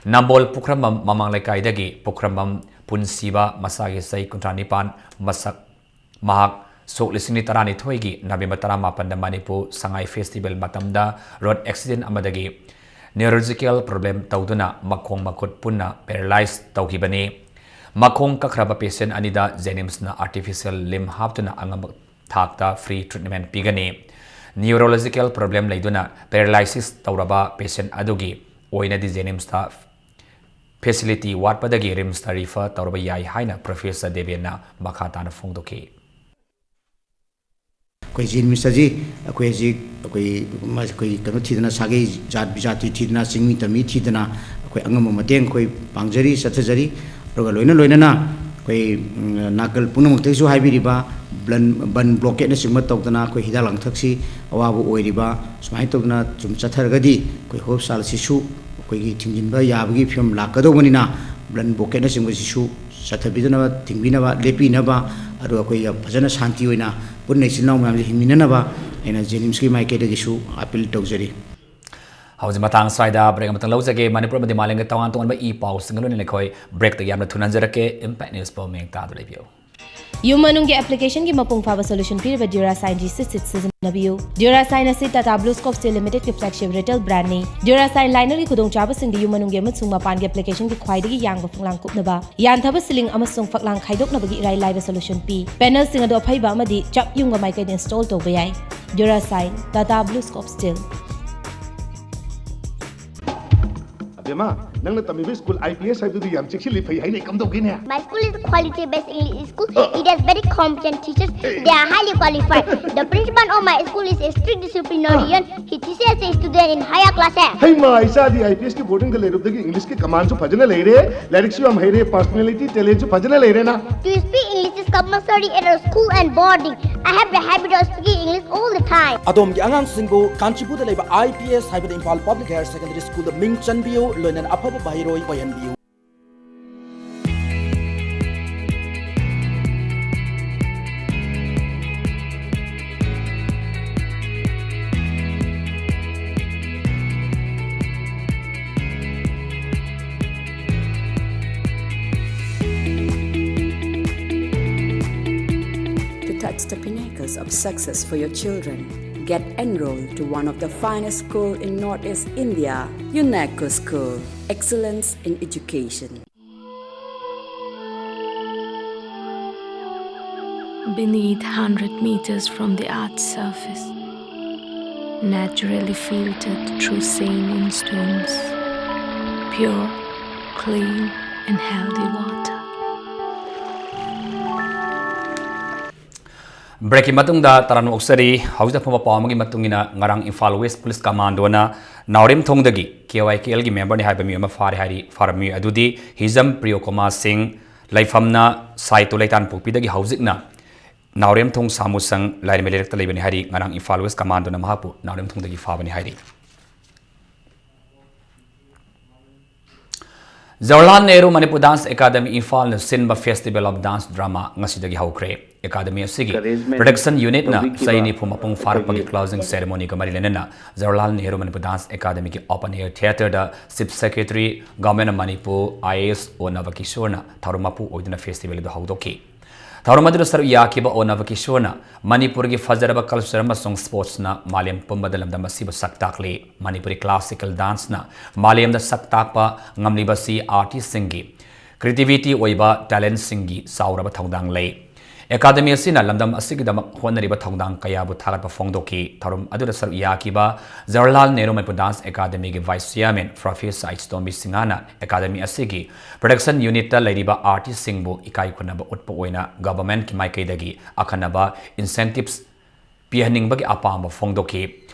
ꯅꯝꯕꯣꯜ ꯄꯨꯈ꯭ꯔꯝꯕꯝ ꯃꯃꯥꯡ ꯂꯩꯀꯥꯏꯗꯒꯤ ꯄꯨꯈ꯭ꯔꯝꯕꯝ ꯄꯨꯟꯁꯤꯕ, ꯃꯁꯥꯒꯤ ꯆꯍꯤ ꯀꯨꯟꯊ꯭ꯔꯥ ꯅꯤꯄꯥꯟ, ꯃꯁꯛ ꯃꯍꯥꯛ ꯁꯣꯛ ꯂꯤꯁꯤꯡ ꯑꯅꯤ ꯇꯔꯥꯅꯤꯊꯣꯏꯒꯤ November ꯇꯔꯥꯃꯥꯄꯟꯗ ꯃꯅꯤꯄꯨꯔ ꯁꯉꯥꯏ festival ꯃꯇꯝꯗ road accident ꯑꯃꯗꯒꯤ neurological problem ꯇꯧꯗꯨꯅ ꯃꯈꯣꯡ ꯃꯈꯨꯠ ꯄꯨꯟꯅ paralyze ꯇꯧꯈꯤꯕꯅꯤ꯫ ꯃꯈꯣꯡ ꯀꯛꯈ꯭ꯔꯕ patient ꯑꯅꯤꯗ JNIMSꯅ artificial limb ꯍꯥꯞꯇꯨꯅ ꯑꯉꯝꯕ ꯊꯥꯛꯇ free treatment ꯄꯤꯒꯅꯤ꯫ Neurological problem ꯂꯩꯗꯨꯅ paralysis ꯇꯧꯔꯕ patient ꯑꯗꯨꯒꯤ ꯑꯣꯏꯅꯗꯤ JNIMSꯇ facility ꯋꯥꯠꯄꯗꯒꯤ RIMSꯇ refer ꯇꯧꯔꯕ ꯌꯥꯏ ꯍꯥꯏꯅ professor ꯗꯦꯕꯦꯟꯅ ꯃꯈꯥ ꯇꯥꯅ ꯐꯣꯡꯗꯣꯛꯈꯤ꯫ ꯑꯩꯈꯣꯏ JNIMS ꯑꯁꯤ ꯑꯩꯈꯣꯏ ꯍꯧꯖꯤꯛ ꯑꯩꯈꯣꯏ ꯃ-, ꯑꯩꯈꯣꯏ ꯀꯩꯅꯣ ꯊꯤꯗꯅ, ꯁꯥꯒꯩ ꯖꯥꯠ ꯕꯤꯖꯥꯇꯤ ꯊꯤꯗꯅ, ꯆꯤꯡꯃꯤ ꯇꯝꯃꯤ ꯊꯤꯗꯅ ꯑꯩꯈꯣꯏ ꯑꯉꯝꯕ ꯃꯇꯦꯡ ꯑꯩꯈꯣꯏ ꯄꯥꯡꯖꯔꯤ, ꯆꯠꯊꯖꯔꯤ꯫ ꯑꯗꯨꯒ ꯂꯣꯏꯅ ꯂꯣꯏꯅꯅ ꯑꯩꯈꯣꯏ, ꯎꯝ, ꯅꯥꯀꯜ ꯄꯨꯝꯅꯃꯛꯇꯒꯤꯁꯨ ꯍꯥꯏꯕꯤꯔꯤꯕ ꯕ꯭ꯂꯟ-, ꯕꯟ blockade ꯅꯆꯤꯡꯕ ꯇꯧꯗꯅ ꯑꯩꯈꯣꯏ ꯍꯤꯗꯥꯛ ꯂꯥꯡꯊꯛꯁꯤ ꯑꯋꯥꯕ ꯑꯣꯏꯔꯤꯕ ꯁꯨꯃꯥꯏꯅ ꯇꯧꯗꯅ ꯁꯨꯝ ꯆꯠꯊꯔꯒꯗꯤ ꯑꯩꯈꯣꯏ hospital ꯑꯁꯤꯁꯨ ꯑꯩꯈꯣꯏꯒꯤ ꯊꯤꯡꯖꯤꯟꯕ ꯌꯥꯕꯒꯤ ꯐꯤꯕꯝ ꯂꯥꯛꯀꯗꯧꯕꯅꯤꯅ ꯕ꯭ꯂꯟ blockade ꯅꯆꯤꯡꯕꯁꯤꯁꯨ ꯆꯠꯊꯕꯤꯗꯅꯕ, ꯊꯤꯡꯕꯤꯅꯕ, ꯂꯦꯞꯄꯤꯅꯕ, ꯑꯗꯨꯒ ꯑꯩꯈꯣꯏ ꯌꯥꯝ ꯐꯖꯅ ꯁꯥꯟꯇꯤ ꯑꯣꯏꯅ ꯄꯨꯟꯅ ꯏꯆꯤꯜ ꯏꯅꯥꯎ ꯃꯌꯥꯝꯁꯦ ꯍꯤꯡꯃꯤꯟꯅꯅꯕ ꯑꯩꯅ JNIMSꯀꯤ ꯃꯥꯏꯀꯩꯗꯒꯤꯁꯨ appeal ꯇꯧꯖꯔꯤ꯫ ꯍꯧꯖꯤꯛ ꯃꯇꯥꯡ ꯁ꯭ꯋꯥꯏꯗ break ꯑꯃꯇꯪ ꯂꯧꯖꯒꯦ꯫ ꯃꯅꯤꯄꯨꯔ ꯑꯃꯗꯤ ꯃꯥꯂꯦꯝꯒꯤ ꯇꯣꯉꯥꯟ ꯇꯣꯉꯥꯟꯕ ꯏ ꯄꯥꯎꯁꯤꯡꯒ ꯂꯣꯏꯅꯅ ꯑꯩꯈꯣꯏ breakꯇ ꯌꯥꯝꯅ ꯊꯨꯅ ꯍꯟꯖꯔꯛꯀꯦ꯫ Impact News ꯄꯥꯎ ꯃꯤꯌꯦꯡ ꯇꯥꯗꯨꯅ ꯂꯩꯕꯤꯌꯨ꯫ ꯌꯨꯝ ꯃꯅꯨꯡꯒꯤ ꯑꯦꯄ꯭ꯂꯤꯀꯦꯁꯟꯒꯤ ꯃꯄꯨꯡ ꯐꯥꯕ ꯁꯣꯂꯨꯁꯟ ꯄꯤꯔꯤꯕ Durasine G C ꯁꯤꯠ ꯁꯤꯖꯤꯟꯅꯕꯤꯌꯨ꯫ Durasine ꯑꯁꯤ Tata Blue Scope Steel Limited ꯀꯤ flagship retail brand ꯅꯤ꯫ Durasine liner ꯒꯤ ꯈꯨꯗꯣꯡꯆꯥꯕꯁꯤꯡꯗꯤ ꯌꯨꯝ ꯃꯅꯨꯡꯒꯤ ꯑꯃꯁꯨꯡ ꯃꯄꯥꯟꯒꯤ ꯑꯦꯄ꯭ꯂꯤꯀꯦꯁꯟꯒꯤ ꯈ꯭ꯋꯥꯏꯗꯒꯤ ꯌꯥꯡꯕ ꯐꯛꯂꯥꯡ ꯀꯨꯞꯅꯕ, ꯌꯥꯟꯊꯕ ceiling ꯑꯃꯁꯨꯡ ꯐꯛꯂꯥꯡ ꯈꯥꯏꯗꯣꯛꯅꯕꯒꯤ ꯏꯔꯥꯏ ꯂꯥꯏꯕ ꯁꯣꯂꯨꯁꯟ ꯄꯤ꯫ ꯄꯦꯅꯦꯜꯁꯤꯡ ꯑꯗꯨ ꯑꯐꯩꯕ ꯑꯃꯗꯤ ꯆꯞ ꯌꯨꯡꯕ ꯃꯥꯏꯀꯩꯗ ꯏꯟꯁꯇꯣꯜ ꯇꯧꯕ ꯌꯥꯏ꯫ Durasine, Tata Blue Scope Steel. ꯑꯕꯦꯝꯃ, ꯅꯪꯅ ꯇꯝꯃꯤꯕ ꯁ꯭ꯀꯨꯜ ꯑꯥꯏ ꯄꯤ ꯑꯦꯁ ꯍꯥꯏꯕꯗꯨꯗꯤ ꯌꯥꯝ ꯆꯦꯛꯁꯤꯜꯂꯤ, ꯐꯩ ꯍꯥꯏꯅꯩ, ꯀꯝꯗꯧꯒꯦꯅꯦ? My school is quality based English school. It has very competent teachers. They are highly qualified. The principal of my school is a strict disciplinarian. He teaches the student in higher classes. ꯍꯩꯃꯥ, ꯏꯆꯥꯗꯤ I P ꯑꯦꯁꯀꯤ ꯕꯣꯔꯗꯤꯡꯗ ꯂꯩꯔꯨꯕꯗꯒꯤ ꯏꯪꯂꯤꯁꯀꯤ ꯀꯃꯥꯟꯁꯨ ꯐꯖꯅ ꯂꯩꯔꯦ, ꯂꯥꯏꯔꯤꯛꯁꯨ ꯌꯥꯝ ꯍꯩꯔꯦ, personality, ꯇꯦꯂꯦꯟꯁꯨ ꯐꯖꯅ ꯂꯩꯔꯦꯅ꯫ To speak English is compulsory at our school and boarding. I have the habit of speaking English all the time. ꯑꯗꯣꯝꯒꯤ ꯑꯉꯥꯡꯁꯤꯡꯕꯨ ꯀꯥꯟꯆꯤꯄꯨꯔꯗ ꯂꯩꯕ ꯑꯥꯏ ꯄꯤ ꯑꯦꯁ ꯍꯥꯏꯕꯗꯤ ꯏꯝꯐꯥꯜ ꯄꯕ꯭ꯂꯤꯛ ꯍꯥꯌꯔ ꯁꯦꯀꯦꯟꯗꯔꯤ ꯁ꯭ꯀꯨꯜꯗ ꯃꯤꯡ ꯆꯟꯕꯤꯌꯨ, ꯂꯣꯏꯅꯅ ꯑꯐꯕ ꯃꯍꯩꯔꯣꯏ ꯑꯣꯏꯍꯟꯕꯤꯌꯨ꯫ To touch the pinnacles of success for your children, get enrolled to one of the finest school in Northeast India, UNESCO School, Excellence in Education. Beneath, hundred meters from the earth's surface, naturally filtered through saline stones, pure, clean, and healthy water. ꯕ꯭ꯔꯦꯛꯀꯤ ꯃꯇꯨꯡꯗ ꯇꯔꯥꯝꯅ ꯑꯣꯛꯆꯔꯤ꯫ ꯍꯧꯖꯤꯛ ꯐꯪꯕ ꯄꯥꯎ ꯑꯃꯒꯤ ꯃꯇꯨꯡ ꯏꯟꯅ, ꯉꯔꯥꯡ Imphal west police ꯀꯃꯥꯟꯗꯣꯅ ꯅꯥꯎꯔꯦꯝꯊꯣꯡꯗꯒꯤ ꯀꯦ ꯋꯥꯏ ꯀꯦ ꯑꯦꯜꯒꯤ ꯃꯦꯝꯕꯔꯅꯤ ꯍꯥꯏꯕ ꯃꯤꯑꯣꯏ ꯑꯃ ꯐꯥꯔꯦ ꯍꯥꯏꯔꯤ꯫ ꯐꯥꯔꯕ ꯃꯤꯑꯣꯏ ꯑꯗꯨꯗꯤ ꯍꯤꯖꯝ ꯄ꯭ꯔꯤꯌꯣꯀꯨꯃꯥꯔ ꯁꯤꯡ, ꯂꯩꯐꯝꯅ ꯁꯥꯏꯇꯣ ꯂꯩꯇꯥꯟꯄꯣꯛꯄꯤꯗꯒꯤ ꯍꯧꯖꯤꯛꯅ ꯅꯥꯎꯔꯦꯝꯊꯣꯡ ꯁꯥꯃꯨꯁꯪ ꯂꯥꯏꯔꯦꯝꯕꯤ ꯂꯩꯔꯛꯇ ꯂꯩꯕꯅꯤ ꯍꯥꯏꯔꯤ꯫ ꯉꯔꯥꯡ ꯏꯝꯐꯥꯜ ꯋꯦꯁ ꯀꯃꯥꯟꯗꯣꯅ ꯃꯍꯥꯛꯄꯨ ꯅꯥꯎꯔꯦꯝꯊꯣꯡꯗꯒꯤ ꯐꯥꯕꯅꯤ ꯍꯥꯏꯔꯤ꯫ ꯖꯋꯥꯍꯔꯂꯥꯜ ꯅꯦꯍꯔꯨ ꯃꯅꯤꯄꯨꯔ ꯗꯥꯟꯁ ꯑꯦꯀꯥꯗꯃꯤ ꯏꯝꯐꯥꯜꯅ ꯁꯤꯟꯕ Festival of Dance Drama ꯉꯁꯤꯗꯒꯤ ꯍꯧꯈ꯭ꯔꯦ꯫ ꯑꯦꯀꯥꯗꯃꯤ ꯑꯁꯤꯒꯤ production unitꯅ ꯆꯍꯤ ꯅꯤꯐꯨ ꯃꯄꯨꯡ ꯐꯥꯔꯛꯄꯒꯤ closing ceremonyꯒ ꯃꯔꯤ ꯂꯩꯅꯅ ꯖꯋꯥꯍꯔꯂꯥꯜ ꯅꯦꯍꯔꯨ ꯃꯅꯤꯄꯨꯔ ꯗꯥꯟꯁ ꯑꯦꯀꯥꯗꯃꯤꯒꯤ open air theatreꯗ Chief Secretary, Government of Manipur, I A S O ꯅꯕꯀꯤꯁꯣꯔꯅ ꯊꯧꯔꯝ ꯃꯄꯨ ꯑꯣꯏꯗꯨꯅ festival ꯑꯗꯨ ꯍꯧꯗꯣꯛꯈꯤ꯫ ꯊꯧꯔꯝ ꯑꯗꯨꯗ ꯁꯔꯨꯛ ꯌꯥꯈꯤꯕ ꯑꯣꯅꯕ ꯀꯤꯁꯣꯔꯅ ꯃꯅꯤꯄꯨꯔꯒꯤ ꯐꯖꯔꯕ culture ꯑꯃꯁꯨꯡ sportsꯅ ꯃꯥꯂꯦꯝ ꯄꯨꯝꯕꯗ ꯂꯝꯗꯝ ꯑꯁꯤꯕꯨ ꯁꯛ ꯇꯥꯛꯂꯤ꯫ ꯃꯅꯤꯄꯨꯔꯤ classical danceꯅ ꯃꯥꯂꯦꯝꯗ ꯁꯛ ꯇꯥꯛꯄ ꯉꯝꯂꯤꯕꯁꯤ artistꯁꯤꯡꯒꯤ creativity ꯑꯣꯏꯕ talentꯁꯤꯡꯒꯤ ꯆꯥꯎꯔꯕ ꯊꯧꯗꯥꯡ ꯂꯩ꯫ Academy ꯑꯁꯤꯅ ꯂꯝꯗꯝ ꯑꯁꯤꯒꯤꯗꯃꯛ ꯍꯣꯠꯅꯔꯤꯕ ꯊꯧꯗꯥꯡ ꯀꯌꯥꯕꯨ ꯊꯥꯒꯠꯄ ꯐꯣꯡꯗꯣꯛꯈꯤ꯫ ꯊꯧꯔꯝ ꯑꯗꯨꯗ ꯁꯔꯨꯛ ꯌꯥꯈꯤꯕ Jawaharlal Nehru Manipur dance academyꯒꯤ vice chairman Professor ꯏꯆꯇꯣꯝꯕꯤ ꯁꯤꯡꯍꯅ academy ꯑꯁꯤꯒꯤ production unitꯇ ꯂꯩꯔꯤꯕ artistꯁꯤꯡꯕꯨ ꯏꯀꯥꯏ ꯈꯨꯝꯅꯕ ꯎꯠꯄ ꯑꯣꯏꯅ governmentꯀꯤ ꯃꯥꯏꯀꯩꯗꯒꯤ ꯑꯈꯟꯅꯕ incentives ꯄꯤꯍꯟꯅꯤꯡꯕꯒꯤ ꯑꯄꯥꯝꯕ ꯐꯣꯡꯗꯣꯛꯈꯤ꯫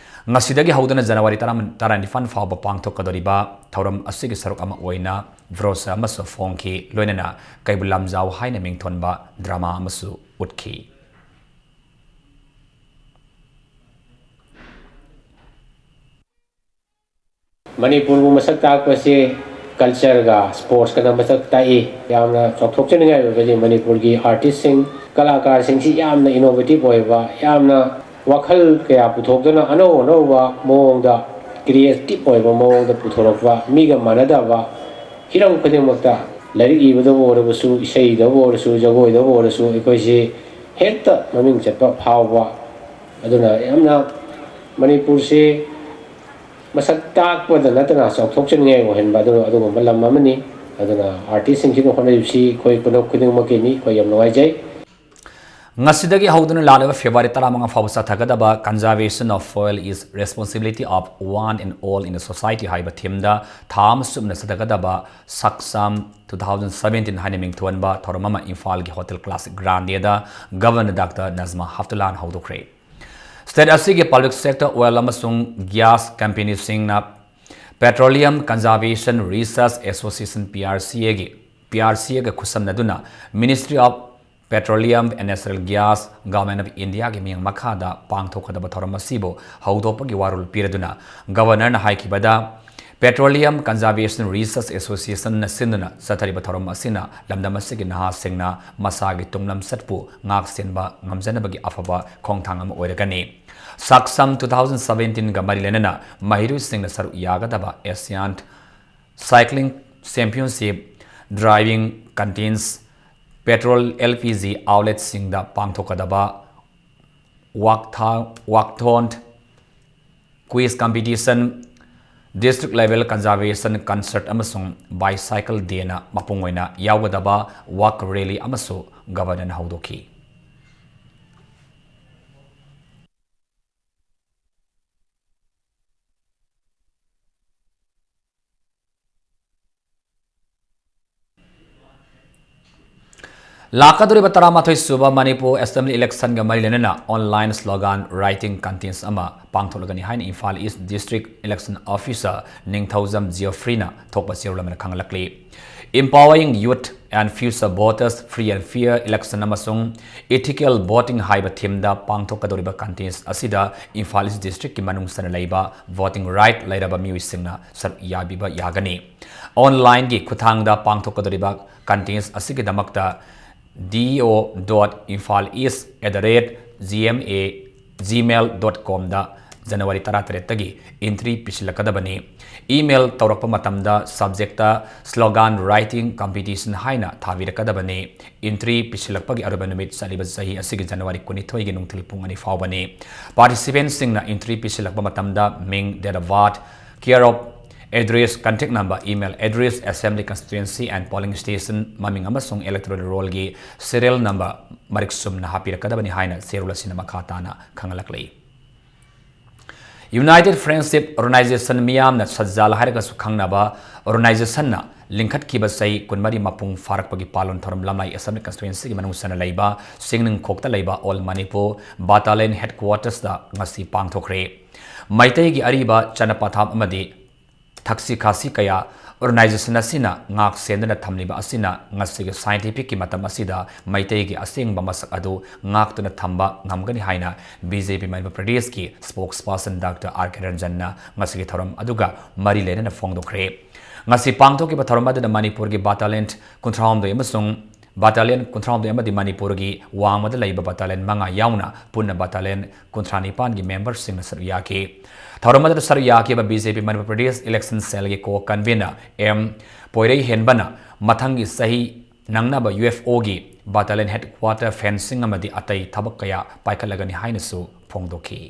ꯉꯁꯤꯗꯒꯤ ꯍꯧꯗꯨꯅ January ꯇꯔꯥ, ꯇꯔꯥꯅꯤꯄꯥꯟ ꯐꯥꯎꯕ ꯄꯥꯡꯊꯣꯛꯀꯗꯧꯔꯤꯕ ꯊꯧꯔꯝ ꯑꯁꯤꯒꯤ ꯁꯔꯨꯛ ꯑꯃ ꯑꯣꯏꯅ brochure ꯑꯃꯁꯨ ꯐꯣꯡꯈꯤ, ꯂꯣꯏꯅꯅ ꯀꯩꯕꯨꯜ ꯂꯝꯖꯥꯎ ꯍꯥꯏꯅ ꯃꯤꯡꯊꯣꯟꯕ drama ꯑꯃꯁꯨ ꯎꯠꯈꯤ꯫ ꯃꯅꯤꯄꯨꯔꯕꯨ ꯃꯁꯛ ꯇꯥꯛꯄꯁꯤ cultureꯒ sportsꯀꯅ ꯃꯁꯛ ꯇꯥꯛꯏ꯫ ꯌꯥꯝꯅ ꯆꯥꯎꯊꯣꯛꯆꯅꯤꯡꯉꯥꯏ ꯑꯣꯏꯕꯗꯤ ꯃꯅꯤꯄꯨꯔꯒꯤ artistꯁꯤꯡ, ꯀꯂꯥꯀꯥꯔꯁꯤꯡꯁꯤ ꯌꯥꯝꯅ innovative ꯑꯣꯏꯕ, ꯌꯥꯝꯅ ꯋꯥꯈꯜ ꯀꯌꯥ ꯄꯨꯊꯣꯛꯇꯨꯅ ꯑꯅꯧ ꯑꯅꯧꯕ ꯃꯑꯣꯡꯗ, creative ꯑꯣꯏꯕ ꯃꯑꯣꯡꯗ ꯄꯨꯊꯣꯔꯛꯄ, ꯃꯤꯒ ꯃꯥꯟꯅꯗꯕ, ꯍꯤꯔꯝ ꯈꯨꯗꯤꯡꯃꯛꯇ, ꯂꯥꯏꯔꯤꯛ ꯏꯕꯗꯕꯨ ꯑꯣꯏꯔꯕꯁꯨ, ꯏꯁꯩꯗꯕꯨ ꯑꯣꯏꯔꯁꯨ, ꯖꯒꯣꯏꯗꯕꯨ ꯑꯣꯏꯔꯁꯨ, ꯑꯩꯈꯣꯏꯁꯤ ꯍꯦꯛꯇ ꯃꯃꯤꯡ ꯆꯠꯄ ꯐꯥꯎꯕ꯫ ꯑꯗꯨꯅ ꯌꯥꯝꯅ ꯃꯅꯤꯄꯨꯔꯁꯤ ꯃꯁꯛ ꯇꯥꯛꯄꯗ ꯅꯠꯇꯅ ꯆꯥꯎꯊꯣꯛꯆꯅꯤꯡꯉꯥꯏ ꯑꯣꯏꯍꯟꯕ ꯑꯗꯨ, ꯑꯗꯨꯒꯨꯝꯕ ꯂꯝ ꯑꯃꯅꯤ꯫ ꯑꯗꯨꯅ artistꯁꯤꯡꯁꯤꯅ ꯍꯣꯠꯅꯔꯤꯕꯁꯤ ꯑꯩꯈꯣꯏ ꯄꯨꯝꯅꯃꯛ ꯈꯨꯗꯤꯡꯃꯛꯀꯤꯅꯤ꯫ ꯑꯩꯈꯣꯏ ꯌꯥꯝ ꯅꯨꯡꯉꯥꯏꯖꯩ꯫ ꯉꯁꯤꯗꯒꯤ ꯍꯧꯗꯨꯅ ꯂꯥꯛꯂꯤꯕ February ꯇꯔꯥꯃꯉꯥ ꯐꯥꯎꯕ ꯆꯠꯊꯒꯗꯕ Conservation of Soil is Responsibility of One and All in the Society ꯍꯥꯏꯕ themeꯗ ꯊꯥ ꯑꯃ ꯆꯨꯞꯅ ꯆꯠꯊꯒꯗꯕ ꯁꯛꯁꯝ two thousand seventeen ꯍꯥꯏꯅ ꯃꯤꯡꯊꯣꯟꯕ ꯊꯧꯔꯝ ꯑꯃ ꯏꯝꯐꯥꯜꯒꯤ Hotel Classic Grandeꯗ Governor Doctor Najma Heptullahꯅ ꯍꯧꯗꯣꯛꯈ꯭ꯔꯦ꯫ State ꯑꯁꯤꯒꯤ public sector oil ꯑꯃꯁꯨꯡ gas companyꯁꯤꯡꯅ Petroleum Conservation Research Association, PRCAꯒꯤ, PRCAꯒ ꯈꯨꯠꯁꯝꯅꯗꯨꯅ Ministry of Petroleum and Natural Gas, Government of Indiaꯒꯤ ꯃꯤꯠꯌꯦꯡ ꯃꯈꯥꯗ ꯄꯥꯡꯊꯣꯛꯀꯗꯕ ꯊꯧꯔꯝ ꯑꯁꯤꯕꯨ ꯍꯧꯗꯣꯛꯄꯒꯤ ꯋꯥꯔꯣꯜ ꯄꯤꯔꯗꯨꯅ Governorꯅ ꯍꯥꯏꯈꯤꯕꯗ, Petroleum Conservation Research Associationꯅ ꯁꯤꯟꯗꯨꯅ ꯆꯠꯊꯔꯤꯕ ꯊꯧꯔꯝ ꯑꯁꯤꯅ ꯂꯝꯗꯝ ꯑꯁꯤꯒꯤ ꯅꯍꯥꯁꯤꯡꯅ ꯃꯁꯥꯒꯤ ꯇꯨꯡꯂꯝꯆꯠꯄꯨ ꯉꯥꯛ ꯁꯦꯟꯕ ꯉꯝꯖꯅꯕꯒꯤ ꯑꯐꯕ ꯈꯣꯡꯊꯥꯡ ꯑꯃ ꯑꯣꯏꯔꯒꯅꯤ꯫ ꯁꯛꯁꯝ two thousand seventeenꯒ ꯃꯔꯤ ꯂꯩꯅꯅ ꯃꯍꯩꯔꯣꯏꯁꯤꯡꯅ ꯁꯔꯨꯛ ꯌꯥꯒꯗꯕ Asian Cycling Championship, Driving Contest, petrol, L P G outletꯁꯤꯡꯗ ꯄꯥꯡꯊꯣꯛꯀꯗꯕ walkatho-, walkathon, quiz competition, district level conservation concert ꯑꯃꯁꯨꯡ bicycle dayꯅ ꯃꯄꯨꯡ ꯑꯣꯏꯅ ꯌꯥꯎꯒꯗꯕ walk rally ꯑꯃꯁꯨ governorꯅ ꯍꯧꯗꯣꯛꯈꯤ꯫ ꯂꯥꯛꯀꯗꯧꯔꯤꯕ ꯇꯔꯥꯃꯥꯊꯣꯏ ꯁꯨꯕ ꯃꯅꯤꯄꯨꯔ Assembly electionꯒ ꯃꯔꯤ ꯂꯩꯅꯅ online slogan writing contest ꯑꯃ ꯄꯥꯡꯊꯣꯛꯂꯒꯅꯤ ꯍꯥꯏꯅ Imphal East District Election Officer ꯅꯤꯡꯊꯧꯖꯝ ꯖꯤꯑꯣꯐ꯭ꯔꯤꯅ ꯊꯣꯛꯄ ꯆꯦꯔꯣꯜ ꯑꯃꯅ ꯈꯪꯍꯜꯂꯛꯂꯤ꯫ Empowering Youth and Future Voters, Free and Fair Election ꯑꯃꯁꯨꯡ Ethical Voting ꯍꯥꯏꯕ themeꯗ ꯄꯥꯡꯊꯣꯛꯀꯗꯧꯔꯤꯕ contest ꯑꯁꯤꯗ ꯏꯝꯐꯥꯜ East Districtꯀꯤ ꯃꯅꯨꯡ ꯆꯟꯅ ꯂꯩꯕ voting right ꯂꯩꯔꯕ ꯃꯤꯑꯣꯏꯁꯤꯡꯅ ꯁꯔꯨꯛ ꯌꯥꯕꯤꯕ ꯌꯥꯒꯅꯤ꯫ Onlineꯒꯤ ꯈꯨꯠꯊꯥꯡꯗ ꯄꯥꯡꯊꯣꯛꯀꯗꯧꯔꯤꯕ contest ꯑꯁꯤꯒꯤꯗꯃꯛꯇ D O dot imphal east at the rate G M A gmail dot comꯗ January ꯇꯔꯥꯇꯔꯦꯠꯇꯒꯤ entry ꯄꯤꯁꯤꯜꯂꯛꯀꯗꯕꯅꯤ꯫ Email ꯇꯧꯔꯛꯄ ꯃꯇꯝꯗ subjectꯇ slogan writing competition ꯍꯥꯏꯅ ꯊꯥꯕꯤꯔꯛꯀꯗꯕꯅꯤ꯫ Entry ꯄꯤꯁꯤꯜꯂꯛꯄꯒꯤ ꯑꯔꯣꯏꯕ ꯅꯨꯃꯤꯠ ꯆꯠꯂꯤꯕ ꯆꯍꯤ ꯑꯁꯤꯒꯤ January ꯀꯨꯟꯅꯤꯊꯣꯏꯒꯤ ꯅꯨꯡꯊꯤꯜ ꯄꯨꯡ ꯑꯅꯤ ꯐꯥꯎꯕꯅꯤ꯫ Participantꯁꯤꯡꯅ entry ꯄꯤꯁꯤꯜꯂꯛꯄ ꯃꯇꯝꯗ ꯃꯤꯡ, date of birth, care of address, contact number, email address, assembly constituency and polling station ꯃꯃꯤꯡ ꯑꯃꯁꯨꯡ electoral rollꯒꯤ serial number ꯃꯔꯤꯛ ꯆꯨꯝꯅ ꯍꯥꯞꯄꯤꯔꯛꯀꯗꯕꯅꯤ ꯍꯥꯏꯅ ꯆꯦꯔꯣꯜ ꯑꯁꯤꯅ ꯃꯈꯥ ꯇꯥꯅ ꯈꯪꯍꯜꯂꯛꯂꯤ꯫ United Friendship Organization, ꯃꯤꯌꯥꯝꯅ ꯁꯠꯖꯥꯜ ꯍꯥꯏꯔꯒꯁꯨ ꯈꯪꯅꯕ organizationꯅ ꯂꯤꯡꯈꯠꯈꯤꯕ ꯆꯍꯤ ꯀꯨꯟꯃꯔꯤ ꯃꯄꯨꯡ ꯐꯥꯔꯛꯄꯒꯤ ꯄꯥꯂꯣꯟ ꯊꯧꯔꯝ ꯂꯝꯂꯥꯏ Assembly constituencyꯒꯤ ꯃꯅꯨꯡ ꯆꯟꯅ ꯂꯩꯕ ꯁꯤꯡꯅꯨꯡꯈꯣꯛꯇ ꯂꯩꯕ All Manipur Battalion headquartersꯇ ꯉꯁꯤ ꯄꯥꯡꯊꯣꯛꯈ꯭ꯔꯦ꯫ ꯃꯩꯇꯩꯒꯤ ꯑꯔꯤꯕ ꯆꯠꯅ ꯄꯊꯥꯞ ꯑꯃꯗꯤ ꯊꯛꯁꯤ ꯈꯥꯁꯤ ꯀꯌꯥ organization ꯑꯁꯤꯅ ꯉꯥꯛ ꯁꯦꯟꯗꯨꯅ ꯊꯝꯂꯤꯕ ꯑꯁꯤꯅ ꯉꯁꯤꯒꯤ scientificꯀꯤ ꯃꯇꯝ ꯑꯁꯤꯗ ꯃꯩꯇꯩꯒꯤ ꯑꯁꯦꯡꯕ ꯃꯁꯛ ꯑꯗꯨ ꯉꯥꯛꯇꯨꯅ ꯊꯝꯕ ꯉꯝꯒꯅꯤ ꯍꯥꯏꯅ B J P ꯃꯅꯤꯄꯨꯔ ꯄ꯭ꯔꯗꯦꯁꯀꯤ spokesperson Doctor R K ꯔꯟꯖꯟꯅ ꯉꯁꯤꯒꯤ ꯊꯧꯔꯝ ꯑꯗꯨꯒ ꯃꯔꯤ ꯂꯩꯅꯅ ꯐꯣꯡꯗꯣꯛꯈ꯭ꯔꯦ꯫ ꯉꯁꯤ ꯄꯥꯡꯊꯣꯛꯈꯤꯕ ꯊꯧꯔꯝ ꯑꯗꯨꯗ ꯃꯅꯤꯄꯨꯔꯒꯤ Battalion ꯀꯨꯟꯊ꯭ꯔꯥꯍꯨꯝꯗꯣꯏ ꯑꯃꯁꯨꯡ Battalion ꯀꯨꯟꯊ꯭ꯔꯥꯍꯨꯝꯗꯣꯏ ꯑꯃꯗꯤ ꯃꯅꯤꯄꯨꯔꯒꯤ ꯋꯥꯡꯃꯗ ꯂꯩꯕ Battalion ꯃꯉꯥ ꯌꯥꯎꯅ ꯄꯨꯟꯅ Battalion ꯀꯨꯟꯊ꯭ꯔꯥ ꯅꯤꯄꯥꯟꯒꯤ memberꯁꯤꯡꯅ ꯁꯔꯨꯛ ꯌꯥꯈꯤ꯫ ꯊꯧꯔꯝ ꯑꯗꯨꯗ ꯁꯔꯨꯛ ꯌꯥꯈꯤꯕ B J P Manipur Pradesh election cellꯒꯤ co-convener M ꯄꯣꯏꯔꯩꯍꯦꯟꯕꯅ ꯃꯊꯪꯒꯤ ꯆꯍꯤ ꯅꯪꯅꯕ ꯌꯨ ꯑꯦꯐ ꯑꯣꯒꯤ battalion headquarter fencing ꯑꯃꯗꯤ ꯑꯇꯩ ꯊꯕꯛ ꯀꯌꯥ ꯄꯥꯏꯈꯠꯂꯒꯅꯤ ꯍꯥꯏꯅꯁꯨ ꯐꯣꯡꯗꯣꯛꯈꯤ꯫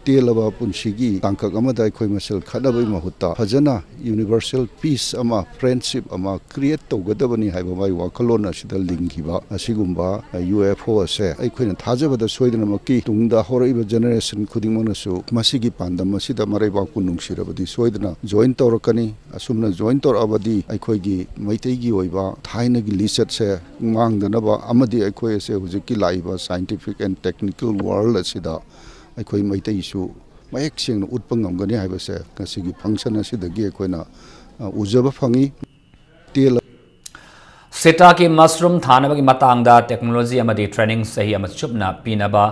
ꯇꯦꯜꯂꯕ ꯄꯨꯟꯁꯤꯒꯤ ꯇꯥꯡꯀꯛ ꯑꯃꯗ ꯑꯩꯈꯣꯏ ꯃꯁꯦꯜ ꯈꯠꯅꯕꯒꯤ ꯃꯍꯨꯠꯇ ꯐꯖꯅ universal peace ꯑꯃ, friendship ꯑꯃ create ꯇꯧꯒꯗꯕꯅꯤ ꯍꯥꯏꯕ ꯃꯥꯒꯤ ꯋꯥꯈꯜꯂꯣꯟ ꯑꯁꯤꯗ ꯂꯤꯡꯈꯤꯕ ꯑꯁꯤꯒꯨꯝꯕ ꯌꯨ ꯑꯦꯐ ꯑꯣ ꯑꯁꯦ ꯑꯩꯈꯣꯏꯅ ꯊꯥꯖꯕꯗ ꯁꯣꯏꯗꯅꯃꯛꯀꯤ ꯇꯨꯡꯗ ꯍꯧꯔꯛꯏꯕ generation ꯈꯨꯗꯤꯡꯃꯛꯅꯁꯨ ꯃꯁꯤꯒꯤ ꯄꯥꯟꯗꯝ ꯑꯁꯤꯗ ꯃꯔꯩꯕꯥꯛꯄꯨ ꯅꯨꯡꯁꯤꯔꯕꯗꯤ ꯁꯣꯏꯗꯅ join ꯇꯧꯔꯛꯀꯅꯤ꯫ ꯑꯁꯨꯝꯅ join ꯇꯧꯔꯛꯑꯕꯗꯤ ꯑꯩꯈꯣꯏꯒꯤ ꯃꯩꯇꯩꯒꯤ ꯑꯣꯏꯕ ꯊꯥꯏꯅꯒꯤ ꯂꯤꯆꯠꯁꯦ ꯃꯥꯡꯗꯅꯕ ꯑꯃꯗꯤ ꯑꯩꯈꯣꯏ ꯑꯁꯦ ꯍꯧꯖꯤꯛꯀꯤ ꯂꯥꯛꯏꯕ scientific and technical world ꯑꯁꯤꯗ ꯑꯩꯈꯣꯏ ꯃꯩꯇꯩꯁꯨ ꯃꯌꯦꯛ ꯁꯦꯡꯅ ꯎꯠꯄ ꯉꯝꯒꯅꯤ ꯍꯥꯏꯕꯁꯦ ꯉꯁꯤꯒꯤ function ꯑꯁꯤꯗꯒꯤ ꯑꯩꯈꯣꯏꯅ, ꯑ, ꯎꯖꯕ ꯐꯪꯉꯤ꯫ ꯇꯦꯜꯂ- Shiitake mushroom ꯊꯥꯅꯕꯒꯤ ꯃꯇꯥꯡꯗ technology ꯑꯃꯗꯤ training ꯆꯍꯤ ꯑꯃ ꯆꯨꯞꯅ ꯄꯤꯅꯕ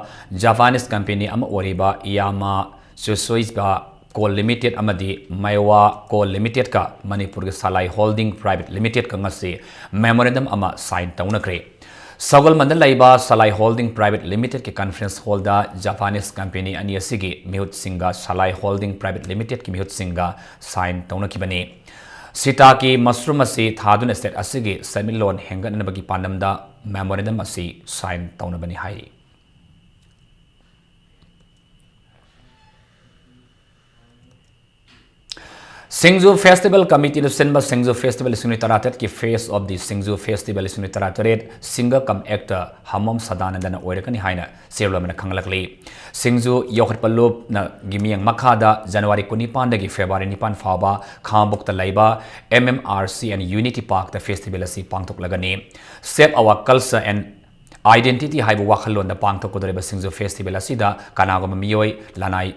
Japanese company ꯑꯃ ꯑꯣꯏꯔꯤꯕ Yama Tsusoiga Coal Limited ꯑꯃꯗꯤ Meiwa Coal Limitedꯀ ꯃꯅꯤꯄꯨꯔꯒꯤ ꯁꯂꯥꯏ Holding Private Limitedꯀ ꯉꯁꯤ memorandum ꯑꯃ sign ꯇꯧꯅꯈ꯭ꯔꯦ꯫ ꯁꯒꯣꯜꯕꯟꯗ ꯂꯩꯕ ꯁꯂꯥꯏ Holding Private Limitedꯀꯤ conference hallꯗ Japanese company ꯑꯅꯤ ꯑꯁꯤꯒꯤ ꯃꯤꯍꯨꯠꯁꯤꯡꯒ ꯁꯂꯥꯏ Holding Private Limitedꯀꯤ ꯃꯤꯍꯨꯠꯁꯤꯡꯒ sign ꯇꯧꯅꯈꯤꯕꯅꯤ꯫ Shiitake mushroom ꯑꯁꯤ ꯊꯥꯗꯨꯅ state ꯑꯁꯤꯒꯤ ꯁꯦꯟꯃꯤꯠꯂꯣꯟ ꯍꯦꯟꯒꯠꯅꯕꯒꯤ ꯄꯥꯟꯗꯝꯗ memorandum ꯑꯁꯤ sign ꯇꯧꯅꯕꯅꯤ ꯍꯥꯏꯔꯤ꯫ ꯁꯤꯡꯖꯨ Festival Committeeꯅ ꯁꯤꯟꯕ ꯁꯤꯡꯖꯨ Festival ꯂꯤꯁꯤꯡ ꯑꯅꯤ ꯇꯔꯥꯇꯔꯦꯠꯀꯤ Face of the Singju Festival ꯂꯤꯁꯤꯡ ꯑꯅꯤ ꯇꯔꯥꯇꯔꯦꯠ singer cum actor ꯍꯃꯣꯝ ꯁꯗꯥꯅꯟꯗꯅ ꯑꯣꯏꯔꯛꯀꯅꯤ ꯍꯥꯏꯅ ꯆꯦꯔꯣꯜ ꯑꯃꯅ ꯈꯪꯂꯛꯂꯤ꯫ ꯁꯤꯡꯖꯨ ꯌꯣꯛꯈꯠꯄ ꯂꯨꯞꯅ ꯒꯤ ꯃꯤꯠꯌꯦꯡ ꯃꯈꯥꯗ January ꯀꯨꯟꯅꯤꯄꯥꯟꯗꯒꯤ February ꯅꯤꯄꯥꯟ ꯐꯥꯎꯕ ꯈꯥꯉꯕꯣꯛꯇ ꯂꯩꯕ M M R C and Unity Parkꯇ festival ꯑꯁꯤ ꯄꯥꯡꯊꯣꯛꯂꯒꯅꯤ꯫ Shape Our Culture and Identity ꯍꯥꯏꯕ ꯋꯥꯈꯜꯂꯣꯟꯗ ꯄꯥꯡꯊꯣꯛꯀꯗꯧꯔꯤꯕ ꯁꯤꯡꯖꯨ festival ꯑꯁꯤꯗ ꯀꯅꯥꯒꯨꯝꯕ ꯃꯤꯑꯣꯏ, ꯂꯅꯥꯏ,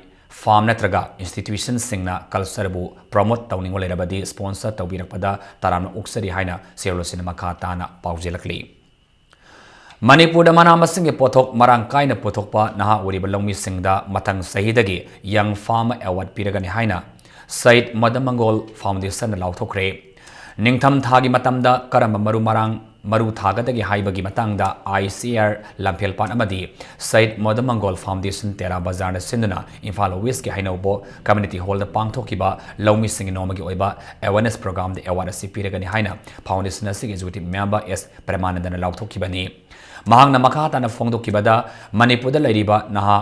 firm ꯅꯠꯇ꯭ꯔꯒ institutionꯁꯤꯡꯅ cultureꯕꯨ promote ꯇꯧꯅꯤꯡꯕ ꯂꯩꯔꯕꯗꯤ sponsor ꯇꯧꯕꯤꯔꯛꯄꯗ ꯇꯔꯥꯝꯅ ꯑꯣꯛꯆꯔꯤ ꯍꯥꯏꯅ ꯆꯦꯔꯣꯜ ꯑꯁꯤꯅ ꯃꯈꯥ ꯇꯥꯅ ꯄꯥꯎꯖꯦꯜꯂꯛꯂꯤ꯫ ꯃꯅꯤꯄꯨꯔꯗ ꯃꯅꯥ ꯃꯁꯤꯡꯒꯤ ꯄꯣꯠꯊꯣꯛ ꯃꯔꯥꯡ ꯀꯥꯏꯅ ꯄꯨꯊꯣꯛꯄ ꯅꯍꯥ ꯑꯣꯏꯔꯤꯕ ꯂꯧꯃꯤꯁꯤꯡꯗ ꯃꯊꯪ ꯆꯍꯤꯗꯒꯤ Young Farmer Award ꯄꯤꯔꯒꯅꯤ ꯍꯥꯏꯅ Shahid Madan Mangal Foundationꯅ ꯂꯥꯎꯊꯣꯛꯈ꯭ꯔꯦ꯫ ꯅꯤꯡꯊꯝ ꯊꯥꯒꯤ ꯃꯇꯝꯗ ꯀꯔꯝꯕ ꯃꯔꯨ ꯃꯔꯥꯡ ꯃꯔꯨ ꯊꯥꯒꯗꯒꯦ ꯍꯥꯏꯕꯒꯤ ꯃꯇꯥꯡꯗ ICAR ꯂꯝꯐꯦꯜꯄꯥꯠ ꯑꯃꯗꯤ ꯁꯩꯗ ꯃꯣꯗꯃꯪꯒꯣꯜ ꯐꯥꯎꯟꯗꯦꯁꯟ ꯇꯦꯔꯥ ꯕꯖꯥꯔꯅ ꯁꯤꯟꯗꯨꯅ ꯏꯝꯐꯥꯜ ꯋꯦꯁꯀꯤ ꯍꯩꯅꯧꯕꯣꯛ ꯀꯝꯃ꯭ꯌꯨꯅꯤꯇꯤ ꯍꯣꯜꯗ ꯄꯥꯡꯊꯣꯛꯈꯤꯕ ꯂꯧꯃꯤꯁꯤꯡꯒꯤ ꯅꯣꯡꯃꯒꯤ ꯑꯣꯏꯕ ꯑꯦꯋꯥꯔꯅꯦꯁ ꯄ꯭ꯔꯣꯒ꯭ꯔꯥꯝꯗ ꯑꯦꯋꯥꯔꯗ ꯑꯁꯤ ꯄꯤꯔꯒꯅꯤ ꯍꯥꯏꯅ ꯐꯥꯎꯟꯗꯦꯁꯟ ꯑꯁꯤꯒꯤ ꯑꯦꯛꯖꯤꯀ꯭ꯌꯨꯇꯤꯕ ꯃꯦꯝꯕꯔ ꯑꯦꯁ ꯄ꯭ꯔꯦꯃꯥꯅꯟꯗꯅ ꯂꯥꯎꯊꯣꯛꯈꯤꯕꯅꯤ꯫ ꯃꯍꯥꯛꯅ ꯃꯈꯥ ꯇꯥꯅ ꯐꯣꯡꯗꯣꯛꯈꯤꯕꯗ, ꯃꯅꯤꯄꯨꯔꯗ ꯂꯩꯔꯤꯕ ꯅꯍꯥ